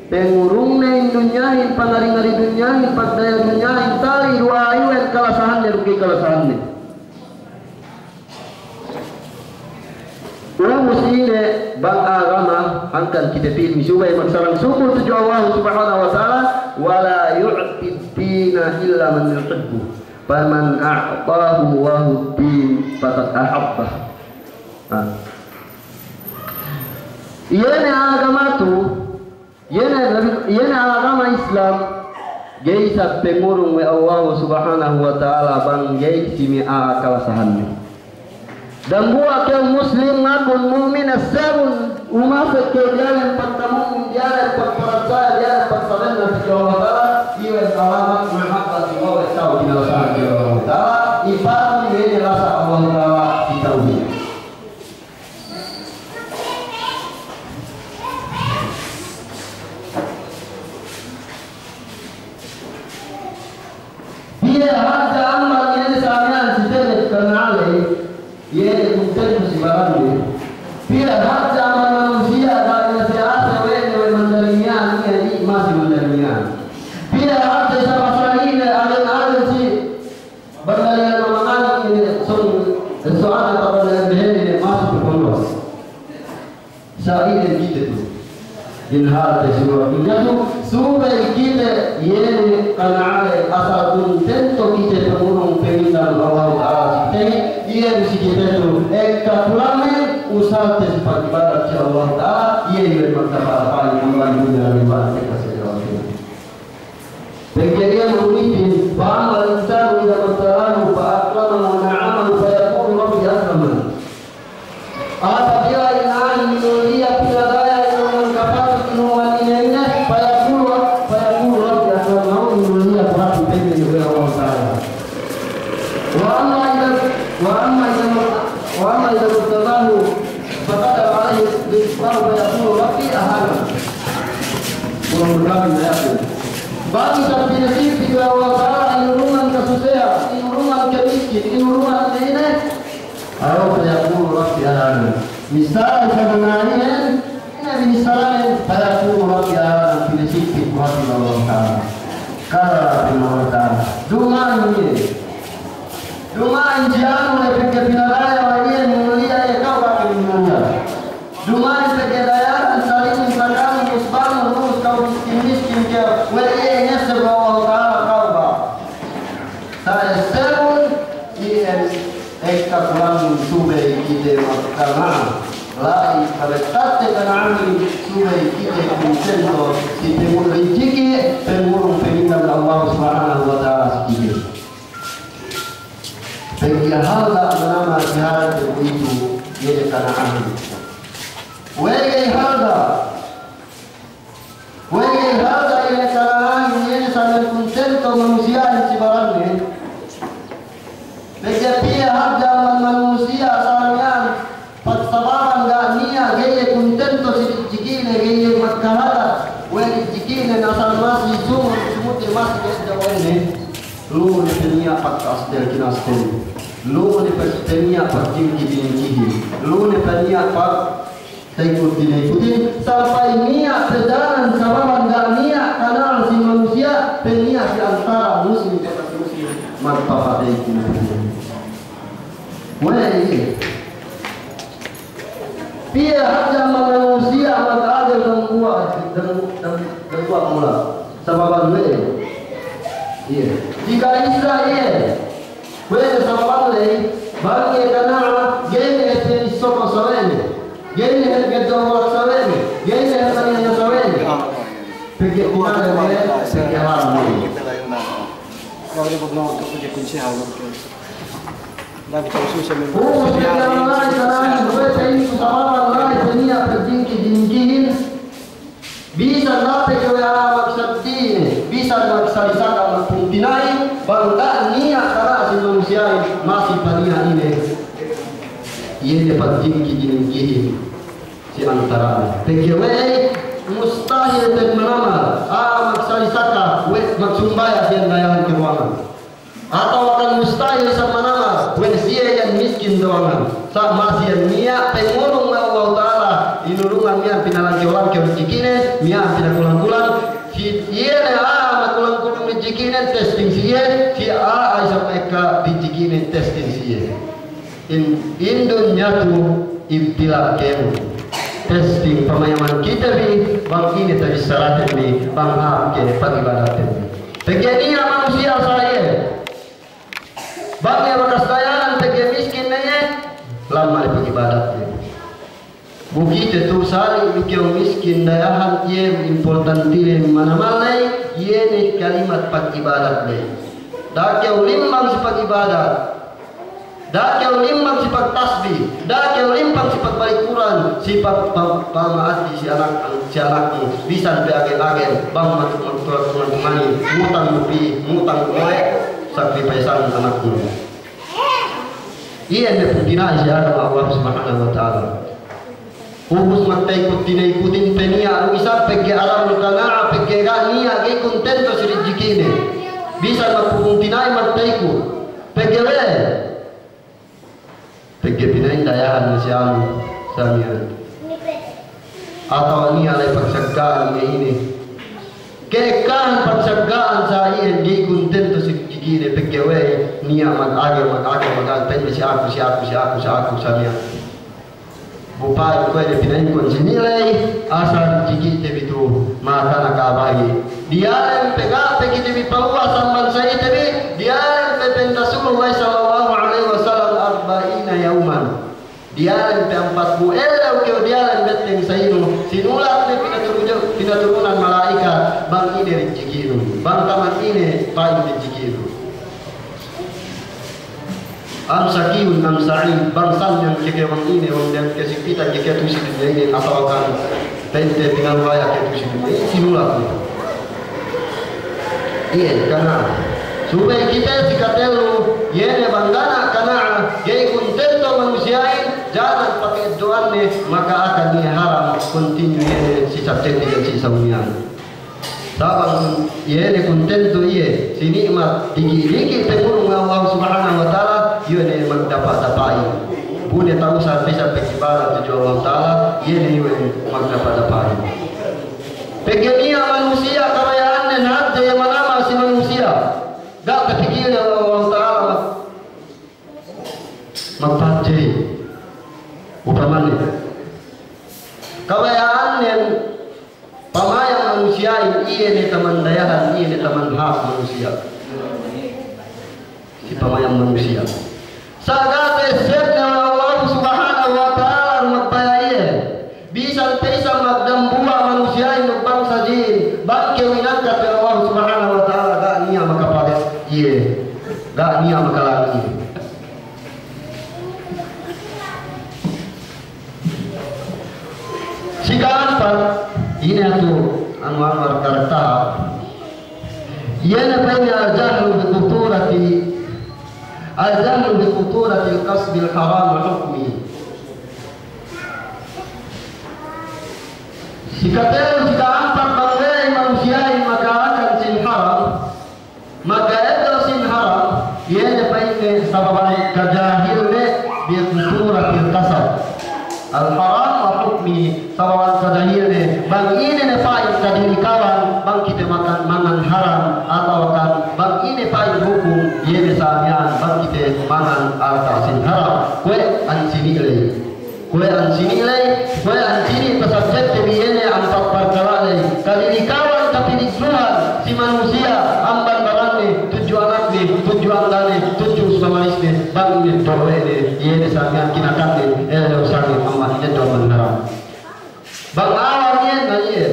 Pangurungne in dunyahin, pangari-ngari dunyahin, pagdaya dunyahin, tali duwa'a iwen kalasahanne duk ga'i kalasahanne. Ubus ine bang agama, hangkan kite pī' subey magsarang sukul tudju Allah Subhanahu wa Ta'ala, wa la yu'tid dina illa man yuhibbu. Faman a'tahu Allahu ad-din faqad ahabbah. Nah. Iye ne agama tu, iye ne, iye ne agama Islam, ga'i isab pangurung we' Allah Subhanahu wa Ta'ala bang ga'i si me' a'a kalasahanne. Dambuwa' kew Muslim ngakun mu'min, essebun umasek kew diyalem pagtamu'min, diyalem pagparatsaya, diyalem pagsabenna si Allah Ta'ala, iye alamat mahabbati Allah, kew kinalasahan Allah Ta'ala, ipatun iye ne lasa Allah Ta'ala si tawhid. Piye hadja amban iye ne sa miya'an si tene kana'ale, iye ne kuntentu si baranne. Piye hadja amban manusiya' ga' ne si ase we' ne we' mandali miya'an, iye ne masi mandali miya'an. Piye hadja sa pasal ine alen-alen si bandalihan mamangani ine song, so ane pa bandalihan behene ne masi pe pondok. Sa' ine kite tu. In hal te si bulak dunya tu, subey kite iye ne kana'ale asal kuntento kite pangurung pamindahan Allah Ta'ala si kite, iye ne si kite tu, ekka kulangne, usal te si pag'ibadat si Allah Ta'ala, iye ne magtapal-tapal amban dunya, ibadat te kasi Allah. Pegge' iye manguliti, fa ammal insanu idha mabtalahu fa akramahu wa na'amahu fa yaqulu rabbi akraman. Apabila in a'ahin minuliya, pinadaya inuman kapatut, inuman inenne, fa yaqulu, fa yaqulu rabbi akraman, minuliya ku hāti pegge' we' Allah Ta'ala. Wa amma idha, wa amma idha, wa amma idha mabtalahu faqadara alayhi rizqahu fa yaqulu rabbi ahanan. Bang isab pinasipit we' Allah Ta'ala inurungan kasusehan, inurungan kamiskin, inurungan ine-ine. Aw fa yaqulu rabbi ahanan. Misal sa manga'inen, ine misal inin, fa yaqulu rabbi ahanan, pinasipit we' Allah Ta'ala. Kala Allah Ta'ala. Duma'in iye. Duma'in si anu ne pegge' pinadaya we' iye minuliya, iye ka'u ga'i minuliya. Duma'in pegge' dayahan, salimin, sakanun, usbanun, ubus ka'u miskin-miskin kew, we' iye ngesseb we' Allah Ta'ala ka'u ba. Sa' essebun, iyan ekka kulangnun subey kite magkana'a. La'i kabettadte kana'ahin subey kite kuntento, si pangurung rijiki', pangurung pamindahan Allah Subhanahu wa Ta'ala si kite. Pegge' halga' manamal si hātite kuwe'itu, iye ne kana'ahin. We'ey halga'? We'ey halga' iye ne kana'ahin, iye ne sa miya'an kuntento manusiya'in si baranne? Pegge' piye hadja amban manusiya' sa miya'an pagsababan ga' niya', ga'i iye kuntento si rijiki'ne, ga'i iye magkahagad we' rijiki'ne, asal masi sumut, sumut iye masi ga'i da'a we' ne. Lu'u ne pe niya' pagkastel kinastel. Lu'u ne pe niya' pagjingki jiningkihin. Lu'u ne pe niya' pagtaykud tinaykutin. Sampay niya' pe danan sababan ga' niya' kana'an si manusiya', pe niya' si antara muslim pagka muslim magpapataykud. We'ey iye. Piye hadja manusiya' mag'adel dambuwa', dam-, dam-, dambuwa' mula. Sababan we'ey. Iye. Dika isra iye. We'ey sababan ley, bang iye kana'a, ga'i ne pe isoko sawe'ne. Ubus, ya Allah, sababan la'i niya' pajingki-jingkihin. Bisan la'i pe kew we' a'a magsaddine, bisan magsalisaka magpungtina'i, bang ga' niya' kana'a si manusiya'in, masi pa niya' ine. Iye ne pajingki-jingkihin si antarane. Pegge' we'ey, mustahil pe manamal a'a magsalisaka we' magsumbaya' si iyan dayahan keruwangan. Atawa kan mustahil sa manamal we' siye iyan miskin doangan. Sa' masi iyan niya' pangurung we' Allahu Ta'ala, inurungan miya'an pinalangkew-langkew rijikine, miya'an pinakulang-kulang. Si iye ne a'a makulang-kulang rijikine, testing si iye, si a'a isab ekka rijikine, testing si iye. In, in dunya tu ibtila' kēmon. Testing pamayaman kite bi, bang ine tabissaraten bi, bang hāp ke pagibadaten bi. Pegge' niya' manusiya' sa iye. Bang iye bakas dayahan pegge' miskin ne iye, lamma ne pagibadatne. Bu kite tu sali' du kew miskin dayahan, iye importantinen manamal ley, iye ne kalimat pagibadat ley. Da'a kew limbang si pagibadat. Da'a kew limbang si pagtasbi, da'a kew limbang si pagbalik Kur'an, si pag-, pag-, pama'ati si anak, si anaknu, bisan pe agen-agen, bang matu-, matu-, matu-, mani, ngutang du pī, ngutang du oye', sacrifice-an anaknu. Iye ne pungtina'i si agama Allah Subhanahu wa Ta'ala. Ubus magtaikut-tinaikutin pe niya' du isab pegge' adamul kana'a, pegge' ga' niya' ga'i kuntento si rijikine. Bisan magpungtina'i magtaikut. Pegge' we'. Pegge' pina'in dayahan ne si anu, sa miya'an. Atawa niya' la'i pagsagga'an ine-ine. Ke'ekkahan pagsagga'an sa iyan ga'i kuntento si rijikine, pegge' we' niya' mag-age, mag-age, mag-age, pa'in si aku, si aku, si aku, si aku, sa miya'an. Bu pa'in kuwe' ne pina'inku sini ley, asal rijikite bi tu makana kabahi. Diyalem pe ga' pe kite bi paluwas amban sa'ite bi, diyalem pe pa'in Rasulullah sallallahu alaihi wasallam arba'ina yawman. Diyalem pe ampatpū' ellew kew diyalem betteng sa'inu, sinulat ne pinaturu-, pinaturunan mala'ikat, bang ine rijikinu, bang taman ine pa'in rijikinu. Am shaqiyun am sa'id, bang sanyang ke kew bang ine, bang dem kesimpitan ke kew tu'u si dunya inin, atawa kan pente pinalwaya ke tu'u si dunya inin, sinulat ne. Iye, kana'a. Subey kite si katellu, iye ne bang ga' niya' kana'a, ga'i kuntento manusiya'in, janan pake eddo'anne, maka akan iye haram, continue iye ne si sabteti dan si sauniyan. Sabab iye ne kuntento iye, si ni'mat diki'-diki' pangurung Allah Subhanahu wa Ta'ala, iye ne magdapa'-dapa'in. Bu ne ta'usal bisan pagibadat tudju Allah Ta'ala, iye ne iye magdapa'-dapa'in. Pegge' niya' manusiya' kabaya'annen hadja iye manamal si manusiya'. Ga' tapikilne Allah Ta'ala magpahadje. Upamane, kabaya'annen pamayam manusiya'in, iye ne taman dayahan, iye ne taman hāp manusiya'. Si pamayam manusiya'. Sa' ga' ta'essebne we' Allah Subhanahu wa Ta'ala magbaya' iye. Bisan pe isab magdambuwa' manusiya'in duk bangsa jin, bang kew inangkat we' Allah Subhanahu wa Ta'ala, ga' niya' makapales iye. Ga' niya' makalang iye. Si ka'ampat, ine tu anu, anu karakter. Iye ne pa'inne al-jahlu bi khuturati, al-jahlu bi khuturatil kasbil haram wa hukmihi. Si katellu, si ka'ampat, bang we' manusiya'in maka'akan sin haram, maka'eddo' sin haram, iye ne pa'inne sababan kajahilne bi khuturatil kasab. Al-haram wa hukmihi, sababan kajahilne, bang ine ne pa'in kadilikawan, bang kite makan, mangan haram, atawa kan, bang ine pa'in hukum, iye ne sa miya'an, bang kite mangan alta' sin haram. Kuwe' an sini ley. Kuwe' an sini ley, kuwe' an sini pasabjekte bi iye ne ampat parkala' ley. Kadilikawan, kapiligruhan si manusiya' amban baranne, tudju anakne, tudju anggane, tudju usba-walisne, bang ineddo' we' ne, iye ne sa miya'an kinakannen, ellew sangem amban ineddo' amban haram. Bang a'a iye ne iye,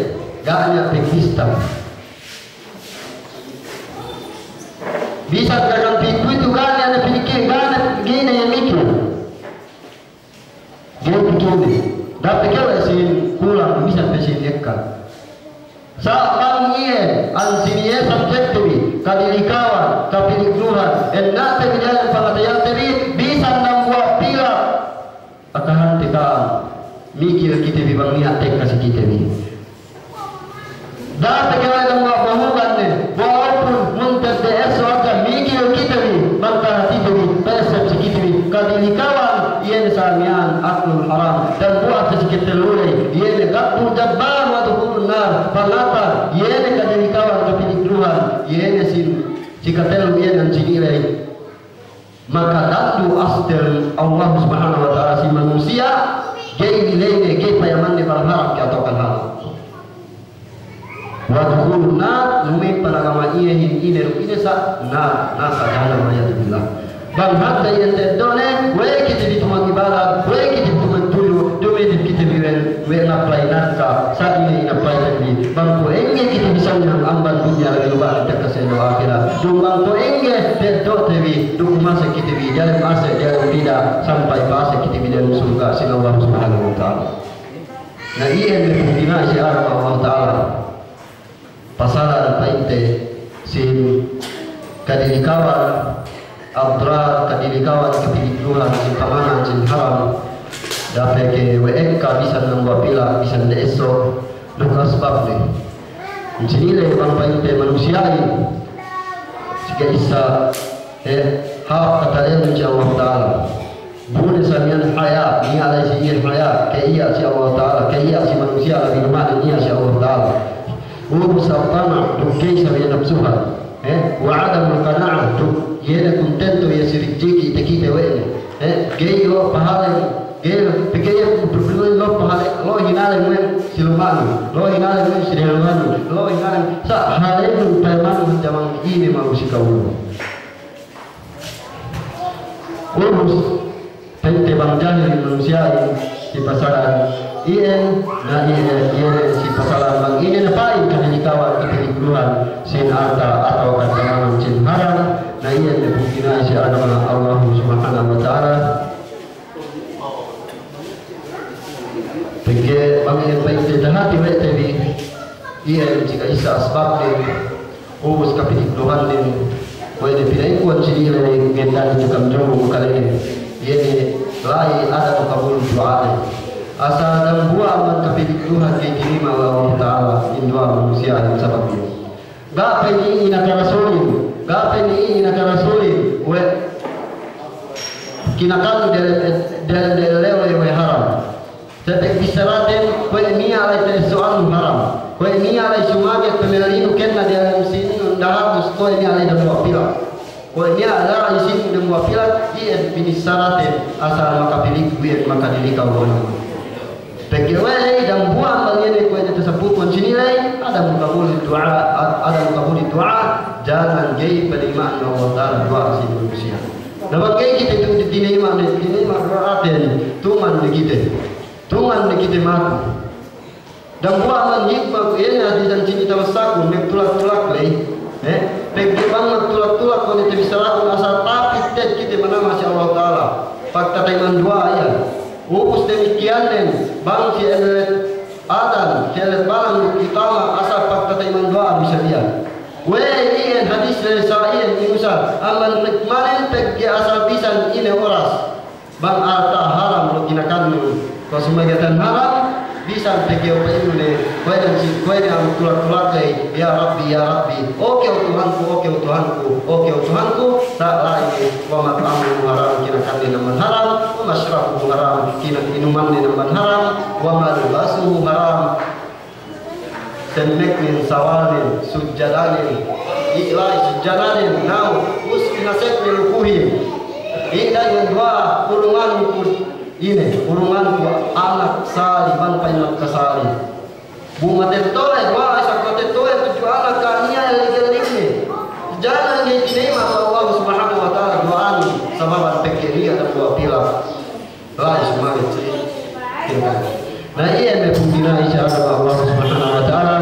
ga' niya' pe kista. Tuli. Dape' kew we' sin kulang, bisan pe sin ekka. Sa' bang iye, ensini' iye subjekte bi, kadilikawan, kapiligruhan, enna'te bi diyalem pangateyante bi, bisan dambuwa' pilak. Akahante ka'am, mikil kite bi bang niya' tekka si kite bi. Dape' kew we' dambuwa' bahugan ne, walaupun munted de esso hadja mikil kite bi, bang kahatite bi, pesep si kite bi, kadilikawan, iye ne sa miya'an aklul haram, dambuwa' si katellu ley, iye ne gabbul jabbar wa dukhulun nar, pangata, iye ne kadilikawan kapiligruhan, iye ne sin, si katellu iye ne ensini' ley. Maka dandu astel Allah Subhanahu wa Ta'ala si manusiya', ga'i ilayne, ga'i payamanne bang haram ke atawa kan halal. Wa dukhulun nar, nume' panagama iyehin ine duk ine sa' nar, narka' jahannam, wal iyadhu billah. Bang hadja iye teddo'ne, we' kite bi tuman ibadat, we' kite bi tuman tuyu, dumidip kite bi we' we' inapply narka', sa' ine inapply te bi. Bang kuwe' engge kite bi sanyang amban dunya labi luba' tekka si ellew ahirat. Duk bang kuwe' engge teddo'te bi, duk ma'ase' kite bi, diyalem ma'ase', diyalem bid'a, sampay pa'ase' kite bi diyalem surga' sin Allah Subhanahu wa Ta'ala. Na iye ne pungtina'i si agama Allah Ta'ala. Pasalan pa'inte sin kadilikawan, adrar, kadilikawan, kapiligruhan, sin pamangan, sin haram. Dape' ke we' ekka bisan dambuwa' pilak, bisan de esso, duk asbabne. Ensini' ley bang pa'inte manusiya'in, si ka'issa, eh, hāp katalennun si Allah Ta'ala. Bu ne sa miya'an haya, niya' la'i si iye haya, ka'iya' si Allah Ta'ala, ka'iya' si manusiya' labi duma'in niya' si Allah Ta'ala. Ubus at-tama', duk ga'i sa miya'an napsuhan. Eh, wa adamul qana'ah, duk iye ne kuntento iye si rijiki' takite we' ne. Eh, ga'i lo' pahale, ga'i lo', pegge' iye lo' pahale, lo' hinalem we' si luma'nu, lo' hinalem we' si dehelluhannu, lo' hinalem, sa' halennun payamanun jaman ine malu si ka'u. Ubus, pa'inte bang jahil manusiya'in si pasalan iyan, na iye, iye si pasalan bang ine ne pa'in kadilikawan, kapiligruhan sin alta' atawa kan kamanan sin haram, na iye ne pungtina'i si agama Allah Subhanahu wa Ta'ala. Pegge' bang iye pa'inte tahati we' te bi, iye si ka'issa asbabnen, ubus kapiligruhannen, kuwe' ne pina'inkuwan si dile, ngendan ne kam jombo makalene, iye ne la'i adamu qabul du'a'nen. Asal dambuwa' amban kapiligruhan ga'i tinayma' Allah Ta'ala in du'a manusiya'in sabab iye. Ga' pe niya' inaka rasulin, ga' pe niya' inaka rasulin, we' kinakan diyalem, diyalem, diyalem ellew we' haram. Sa' pag bissaraten, kuwe' niya' la'i ta'esso'annu haram. Kuwe' niya' la'i sumaget pamellinu kenna diyalem sinin dahatus, kuwe' niya' la'i dambuwa' pilak. Kuwe' niya' la'i sinin dambuwa' pilak, iyan binissaraten asal makapiligru iyan makadilikaw. Pegge' we' ley dambuwa' amban iye ne kuwe' ne tasabbutun sinin ley, adamu qabul du'a, ad-, adamu qabul du'a, jangan ga'i panayma'an Allah Ta'ala du'a sin manusiya'. Na bang ga'i kite tu tinayma' ne, tinayma' du'aten, tuman ne kite. Tuman ne kite maku. Dambuwa' amban hikma ku iye ne hadisan sinin tamasakun, magtulak-tulak ley. Eh, pegge' bang magtulak-tulak kuwe' ne tabissarakun asal tapit te'ed kite manama' si Allah Ta'ala. Pagtatayman duwa'a iyan. Ubus damikkiyannen, bang si ellet adan, si ellet balang duk iqama, asal pagtatayman duwa'a bisan iyan. We' iyan hadis ley sa' iyan inusal, amban hikmanen pegge' asal bisan ine oras. Bang alta' haram lu kinakannun, kuwe' sumagatan haram, bisan pegge' pa'innu ne, kuwe' ne si, kuwe' ne amu tulak-tulak ley, "Ya Rabbi, ya Rabbi, o kew Tuhanku, o kew Tuhanku, o kew Tuhanku," sa' la'i ne, "Wa mat'amuhu haram," kinakannen amban haram, "wa mashrabuhu haram," kina-, inumannen amban haram, "wa malbasuhu haram." Semmeknen, sawalnen, sujjadanen, iye la'i sujjadanen, na'u, us pinasekne lukuhin. Iye la'i duwa'a, urunganku ine, urunganku anak sali', bang pa'in anak sali'. Bu matetto'e, duwa'a isab matetto'e tudju anak kaniya ellig-elligne. Jangan ne tinayma' Allah Subhanahu wa Ta'ala duwa'anen, sababan pegge' niya' dambuwa' pilak. La'i sumaget si kite. Na iye me' pungtina'i si agama Allah Subhanahu wa Ta'ala,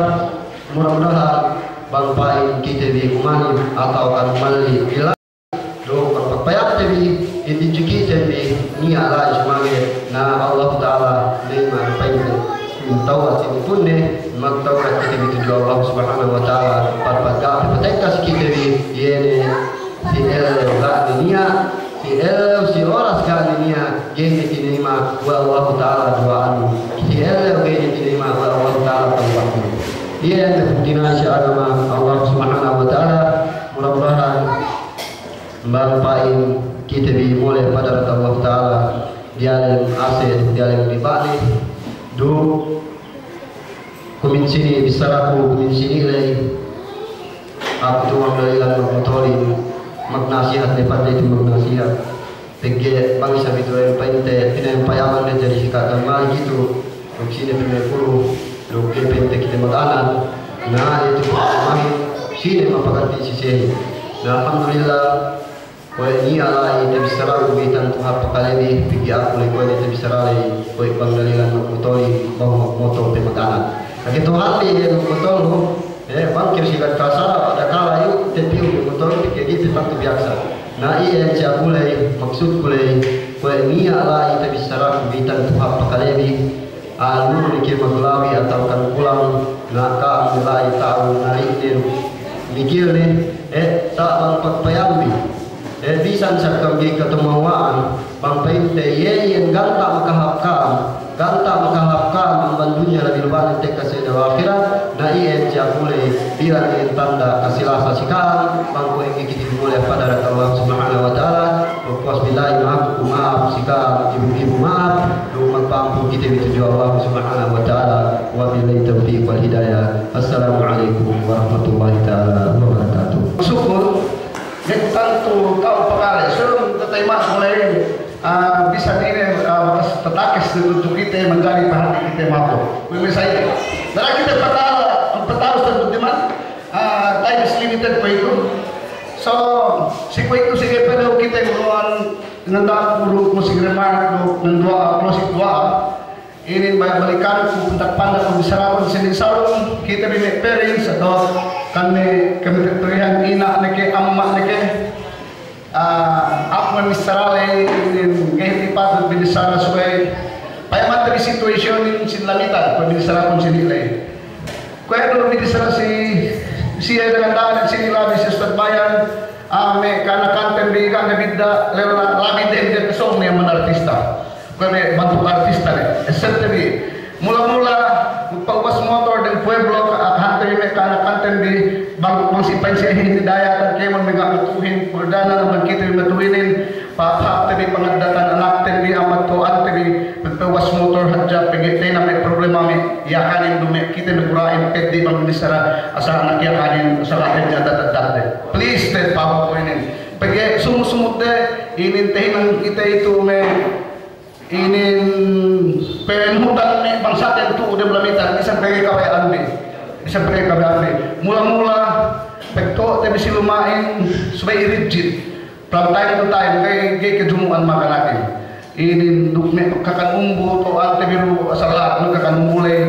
mura-murahan bang pa'in kite bi umani atawa kan umalli ila do pagpapayamte bi, in dijikite bi niya' la'i Mangga' na Allah Ta'ala ne ma pa'inte, tawbat si inipunne, magtawbat kite bi tudju Allah Subhanahu wa Ta'ala, pagpagga' pe patekka si kite bi, iye ne si ellew ga' ne niya', si ellew si oras ga' ne niya', ga'i ne tinayima' we' Allah Ta'ala duwa'annu, si ellew ga'i ne tinayima' we' Allah Ta'ala tawbatnu. Iye ne pungtina'i si agama Allah Subhanahu wa Ta'ala, mura-murahan bang pa'in kite bi mole' padarat Allah Ta'ala, diyalem ase', diyalem riba'ne, duk kumin sini bissaraku, kumin sini ley, aku tu'u bang dalilan magmotolin, magnasihat ne pa'inte itu magnasihat. Pegge' bang isab itu pa'inte, pinayaman ne jadi si ka'am mali gitu. Duk sine pe me' kuru, duk ga'i pa'inte kite mag-anak. Na, itu pa'inte, sine mapaganti' si siye. Na, alhamdulillah, kuwe' niya' la'i tabissaraku bi tantu hāp pakalebi, pegge' aku ley kuwe' niya' tabissara ley, kuwe' bang dalilan magmotolin, bang magmotol pe mag-anak. Kage Tuhan ley, iye magmotol, eh, bang kir si gad kasara, pada kala yu, tepiyu magmotol, pegge' ga'i pe tantu biyaksa. Na, iye si aku ley, maksudku ley, kuwe' niya' la'i tabissaraku bi tantu hāp pakalebi, alu ne ke maglabi atawa kan kulang, na ka'am la'i ta'u na ine du. Mikil ne, eh, ta' bang pagpayambi. Eh, bisan sa ka'am ga'i katumewwa'an, bang pa'inte iye iyan ganta' makahāp ka'am, ganta' makahāp ka'am amban dunya labi lubanen tekka si ellew ahirat, na iyan si aku ley bilang iyan tanda' kasilasa si ka'am, bang kuwe' ga'i kite bi mole' padarat Allah Subhanahu wa Ta'ala, wa puwas billahi ma'ap, ma'ap si ka'am, ibu-ibu ma'ap, Duk magpa'ampun kite bi tudju Allah Subhanahu wa Ta'ala. Wabillahi tawfiq wal hidayah. Assalamu alaikum warahmatullahi ta'ala wabarakatuh. Sukul, ne tantu ka'u pakale. Sōng tatayma' mulai, ah, bisan ine, ah, bakas tatakes tudju kite manjari pahati kite mato. Kuwe' me' sa ine. Dara kite patala, patala sa tudju man, ah, time is limited kuwe'itu. So, si kuwe'itu si kite ngurungan Nganda'ku du closing remark du, nganduwa'a, closing duwa'a. Inin balik-balikanku, pandak-pandak ku bissarahun sinin sarun, kite bi me' parents atawa kan me' kamitritrihan, ina' ne ke, amma' ne ke. Ah, aku me' bissara ley, inin ga'i patut binissara subey payaman te bi situation inin sin Lamitan, pabinissarahun sinin ley. Kuwe' du binissara si, si iye dengan da'an sinin labi si Ustadz Bayan, ah, me' kanakanten bi ga' ne bidda', lella labi dem de sōng ne amban artista. Kuwe' me' bantuk artista ne, esente bi. Mula-mula, magpa'ubas motor dem pueblo, ah, hante bi me' kanakanten bi, bang, bang si pa'in si hidayatan kēmon me' ga' matu'uhin, purdanan amban kite bi matu'uhinin, Pahāp-hāp te bi pangaddatan anakten bi, ambat to'ante bi, pagpa'ubas motor hadja pegge' tena me' problema me' Yakanin du me' kite me' gura'in peddi' bang bissara asal anak Yakanin, asal anak Yakanin addat-addat de. Please, te pahāp ko' inin. Pegge' sumut-sumut de, inin tahinang kite itu me' inin penuhutan me' bangsaten tu'u dem Lamitan, bisan pegge' kabaya'an bi. Bisan pegge' kabaya'an bi. Mula-mula, pagto'o te bi si luma'in, subey rigid. From time to time, ga'i, ga'i kajumu'an makanakin. Inin duk me' kakan umbu, to'o ante bi du asal lahat me' kakan umbu ley.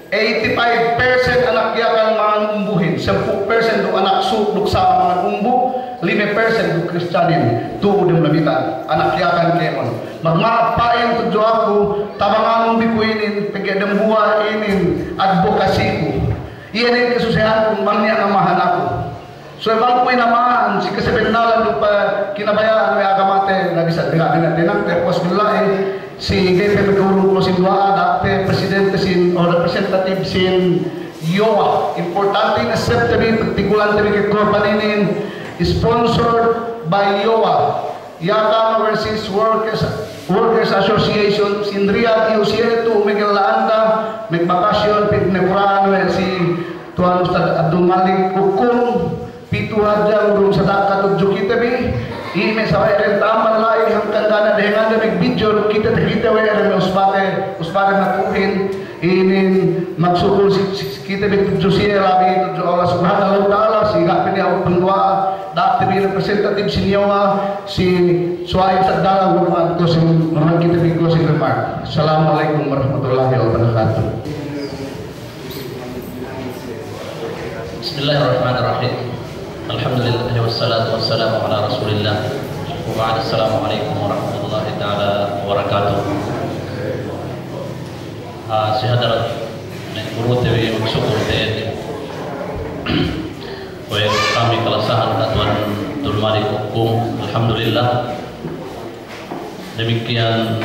Eighty-five percent anak Yakan mangan umbuhin, sampū' percent du anak Sūg duk Sabah mangan umbu, lime percent du Kristiyanin, tu'u dem Lamitan, anak Yakan kēmon. Magma'ap pa'in tudju aku, tabanganun bi ku inin, pegge' dambuwa' inin advokasiku. Iye ne kasusehanku, bang niya' namahan aku. So, bang kuwe' naman si kasabennalan lupa kinabaya'an we' agamate, na bisan pinatenang te, puwas billahi, si ga'i pe magurung closing duwa'a, da'akte presidente sin, o representative sin YOWA. Importante in accept te bi, tikulan te bi ke korban inin, sponsored by YOWA. Yakan Overseas Workers, Workers Association, sin Riyadh, U S A, tu'u magella anda, magbakasyon, pinakura'an we' si Tuwan Ustadz Abdul Malik Ukung, pitu hadja ngurung sadaka tudju kite bi, i' me' sawe'den tamban la'i hangkan gana dehengan de magbidyo duk kite, takite we' de me' usbate, usbate matu'uhin, inin magsukul si, si, si kite bi tudju siye labi tudju Allah Subhanahu wa Ta'ala, si ga' pe niya' pangduwa'a, da'akte bi representative sin YOWA, si Suwaib Saddalam, ngurungan closing, ngurungan kite bi closing remark. Assalamu alaikum warahmatullahi wabarakatuh. بسم الله الرحمن الرحيم. الحمد لله والصلاة والسلام على رسول الله. وبعد، السلام عليكم ورحمة الله تعالى Wabarakatuh. Ah, si hadarat ne gurute bi, magsukul te'ed kuwe' kami kalasahan Katuwan Abdul Malik Ukung, alhamdulillah. Damikkiyan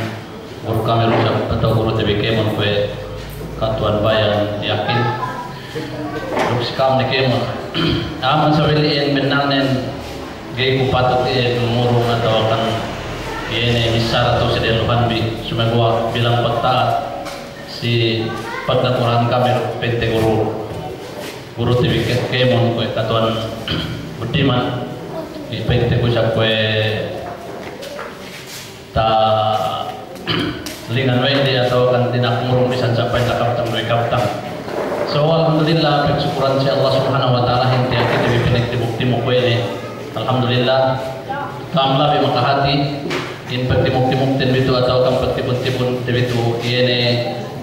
guru kami Rusap atawa gurute bi kēmon kuwe' Katuwan Bayan Yakin. Duk si ka'am ne kēmon. A'a, man sawili in bennalnen ga'i ku patut iye tumurung atawa kan iye ne missara tu si dehelluhan bi, sumeguwa' bilang pagta'at si pagnakura'an kami duk pa'inte guru, gurute bi ke-, kēmon kuwe' Katuwan Budiman, iye pa'inte ku isab kuwe' talingan we' de atawa kan dina'ak murung bisan sampay takabtang duwe kabtang. So, alhamdulillah, pagsukuran si Allah Subhanahu wa Ta'ala, in tiya' kite bi pinagtimuk-timuk we' ne. Alhamdulillah, ka'am labi makahati, in pagtimuk-timukten bi tu atawa kan pagtipun-tipunten bi tu, iye ne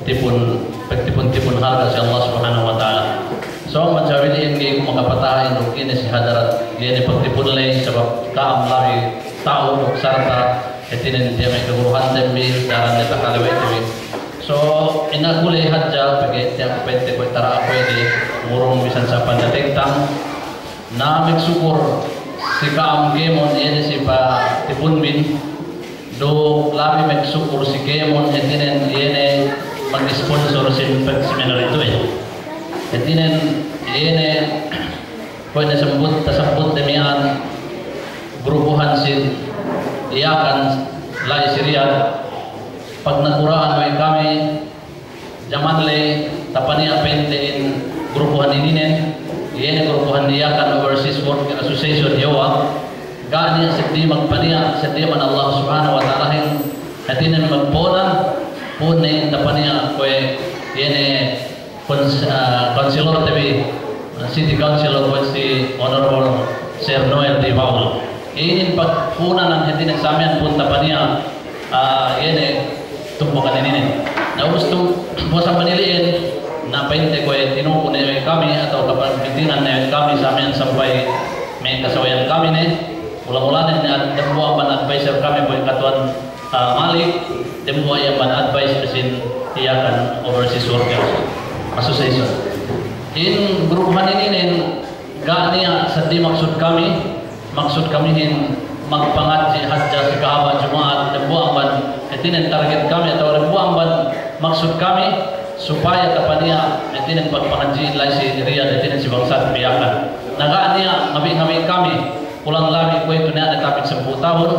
tipun, pagtipun-tipun halga' si Allah Subhanahu wa Ta'ala. So, man sawili in ga'i ku makapata'at in duk ine si hadarat, iye ne pagtipun ley, sabab ka'am labi ta'u duk sarta' hātinen tiya' me' kaguruhanten bi, daran ne takale we' te bi. So, ine ku ley hadja, pegge' tiya' ku pa'inte kuwe' tara' aku we' de, murung bisan sampay dategtang. Na magsukur si ka'am kēmon, iye ne si patipunbin, duk labi magsukur si kēmon, hātinen iye ne mag-sponsor sin pag-seminar itu, eh. Hātinen iye ne kuwe' ne sambut, tasambut de miya'an grupuhan sin Yakan la'i si Riyadh, pagnakura'an we' kami, jaman ley tapaniya' pa'inte in grupuhan ininen, iye ne grupuhan Yakan Overseas Worker Association, YOWA, ga' niya' seddili magpaniya', seddili amban Allah Subhanahu wa Ta'alahin, hātinen magpo'onan, pu'un ne in tapaniya' kuwe' iye ne kons-, ah, councilor te bi, ah, city councilor kuwe' si Honorable Sir Noel D. Paul. Inin pagpu'unanan hātinen samiyan pu'un tapaniya', ah, iye ne tumpukan ininen. Na ubus tu, puwas amban ili'in, na pa'inte kuwe' tinuku ne we' kami atawa kapagmitingan ne we' kami samiyan sampay me' kasaweyan kami ne, mula-mulanen ne ad-, dambuwa' amban adviser kami kuwe' Katuwan ah, Malik, dembuwa' iye amban advice sin Yakan Overseas Workers Association. In grupuhan ininen ga' niya' seddili maksud kami, maksud kamihin magpangadji' hadja si kahaba' Juma'at, dembuwa' amban hātinen target kami atawa dembuwa' amban maksud kami, supaya tapaniya' hātinen pagpangadji'in la'i si Riyadh, hātinen si bangsa Yakan. Na ga' niya' ngabi'-ngabi' kami, kulang labi kuwe'itu niya' ne tapit sampū' tahun,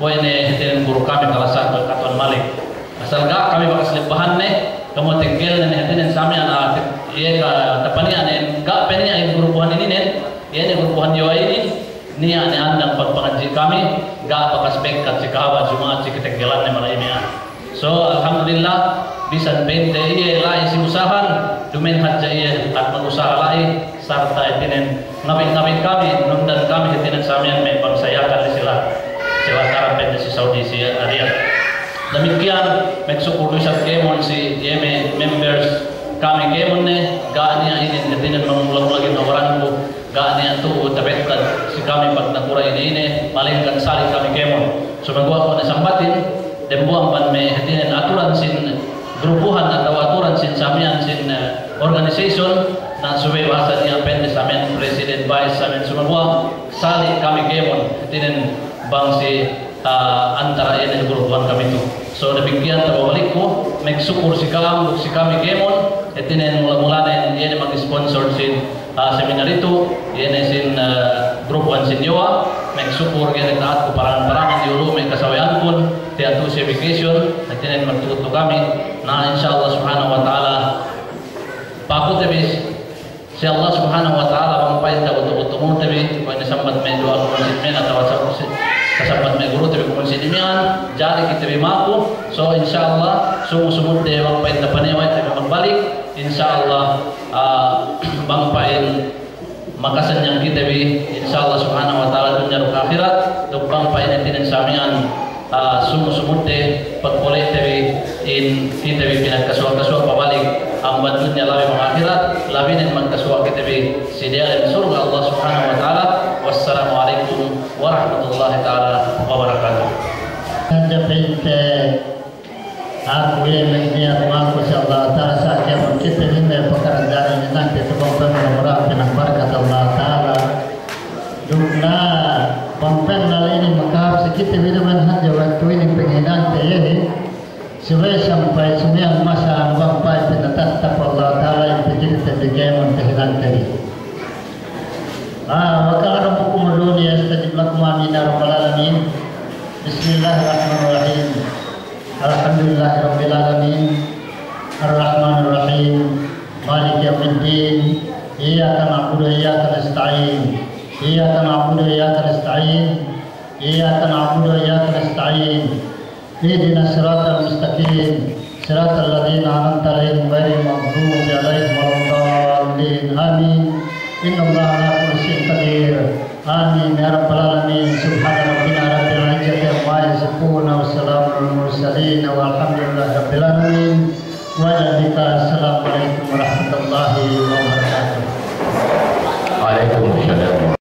kuwe' ne hātinen guru kami kalasahan Katuwan Malik. Asal ga' kami bakas lebbahanne, kamu teggelne ne hātinen samiyan, ah, te-, iye ka tapaniya' ne, ga' pe niya' in grupuhan ininen, iye ne grupuhan YOWA inin, niya' ne andang pagpangadji' kami, ga' bakas bekkat si kahaba' Juma'at si kateggelanne mala'i miya'an. So, alhamdulillah, bisan pa'inte iye la'i si usahan, duma'in hadja iye at magusaha la'i, sarta' hātinen ngabi'-ngabi' kami, nundan kami hātinen samiyan me' bangsa Yakan si la-, si lantaran pa'inte si Saudi si Riyadh. Damikkiyan, magsukul du isab kēmon si iye me' members kami kēmon ne, ga' niya' inin hātinen mangula-ula gin oranku, ga' niya' tu'u tabettad si kami pagnakura' ine-ine, malengkan sali' kami kēmon. Sumeguwa' kuwe' ne sambatin, dembuwa' amban me' hātinen aturan sin grupuhan atawa aturan sin samiyan sin, eh, organization, na subey bahasa niya' pa'inte samiyan president, vice, samiyan sumeguwa' sali' kami kēmon, hātinen bang si ah, antara inin grupuhan kami tu. So, damikkiyan tababalikku, magsukul si ka'am, si kami kēmon, hātinen mula-mulanen, iye ne mag-sponsor sin, ah, seminar itu, iye ne sin, ah, grupuhan sin YOWA, magsukul iye ne ta'atku parangan-parangan diyulu me' kasaweyankun, tiya' tu si vacation, hātinen magtu'u tu kami, na insya Allah Subhanahu wa Ta'ala, paku te bi si Allah Subhanahu wa Ta'ala bang pa'in tagutu-gutu murte bi, kuwe' ne sambat me' du'a kumunsin me' atawa sa-, si-, kasambat me' gurute bi kumunsin miya'an, jadi kite bi maku, so insya Allah, sumu-sumudde bang pa'in tapaniya' we' te bi magbalik, insya Allah, ah, bang pa'in makasanyang kite bi, insya Allah Subhanahu wa Ta'ala dunya duk ahirat, duk bang pa'in hātinen samiyan, ah, sumu-sumudde, pagpole' te bi, in kite bi pinagkasuwa'-kasuwa' pabalik, amban dunya labi bang ahirat, labinen magkasuwa' kite bi, si diyalem surga' Allah Subhanahu wa Ta'ala. Wassalamu alaikum warahmatullahi ta'ala wabarakatuh. Hadja pa'inte aku iye magniyat maku si Allah Ta'ala, sa' kēmon kite inin me' pakaradja'an inin nante tu bang pa'in mura-murahan pinang barakat Allah Ta'ala. Duk na bang pa'in lale inin makahāp si kite bi duma'in hadja waktu inin panghinangte iyehin. Subey sampay sumiyang masa bang pa'in pinatattap Allah Ta'ala in pikil te bi kēmon tahinangte bi. Ah, wa qala rabbukum ud'uni astajib lakum. Amin ya rabbal alamin. Bismillahir rahmanir rahim. Alhamdulillahi rabbil alamin. Arrahmanir rahim. Maliki yaumiddin. Iyyaka na'budu wa iyyaka nasta'in. Iyyaka na'budu wa iyyaka nasta'in. Iyyaka na'budu wa iyyaka nasta'in. Ihdinas siratal mustaqim. Siratal ladzina an'amta 'alaihim ghairil maghdubi 'alaihim waladdallin. Amin. Innallaha 'ala kulli syai'in qadir. Amin ya rabbal alamin. Subhana rabbina rabbil izzati amma yasifun. Wa salamun 'alal mursalin. Walhamdulillahi rabbil alamin. Wa ila liqa. Assalamu alaikum warahmatullahi wabarakatuh. Waalaikumsalam.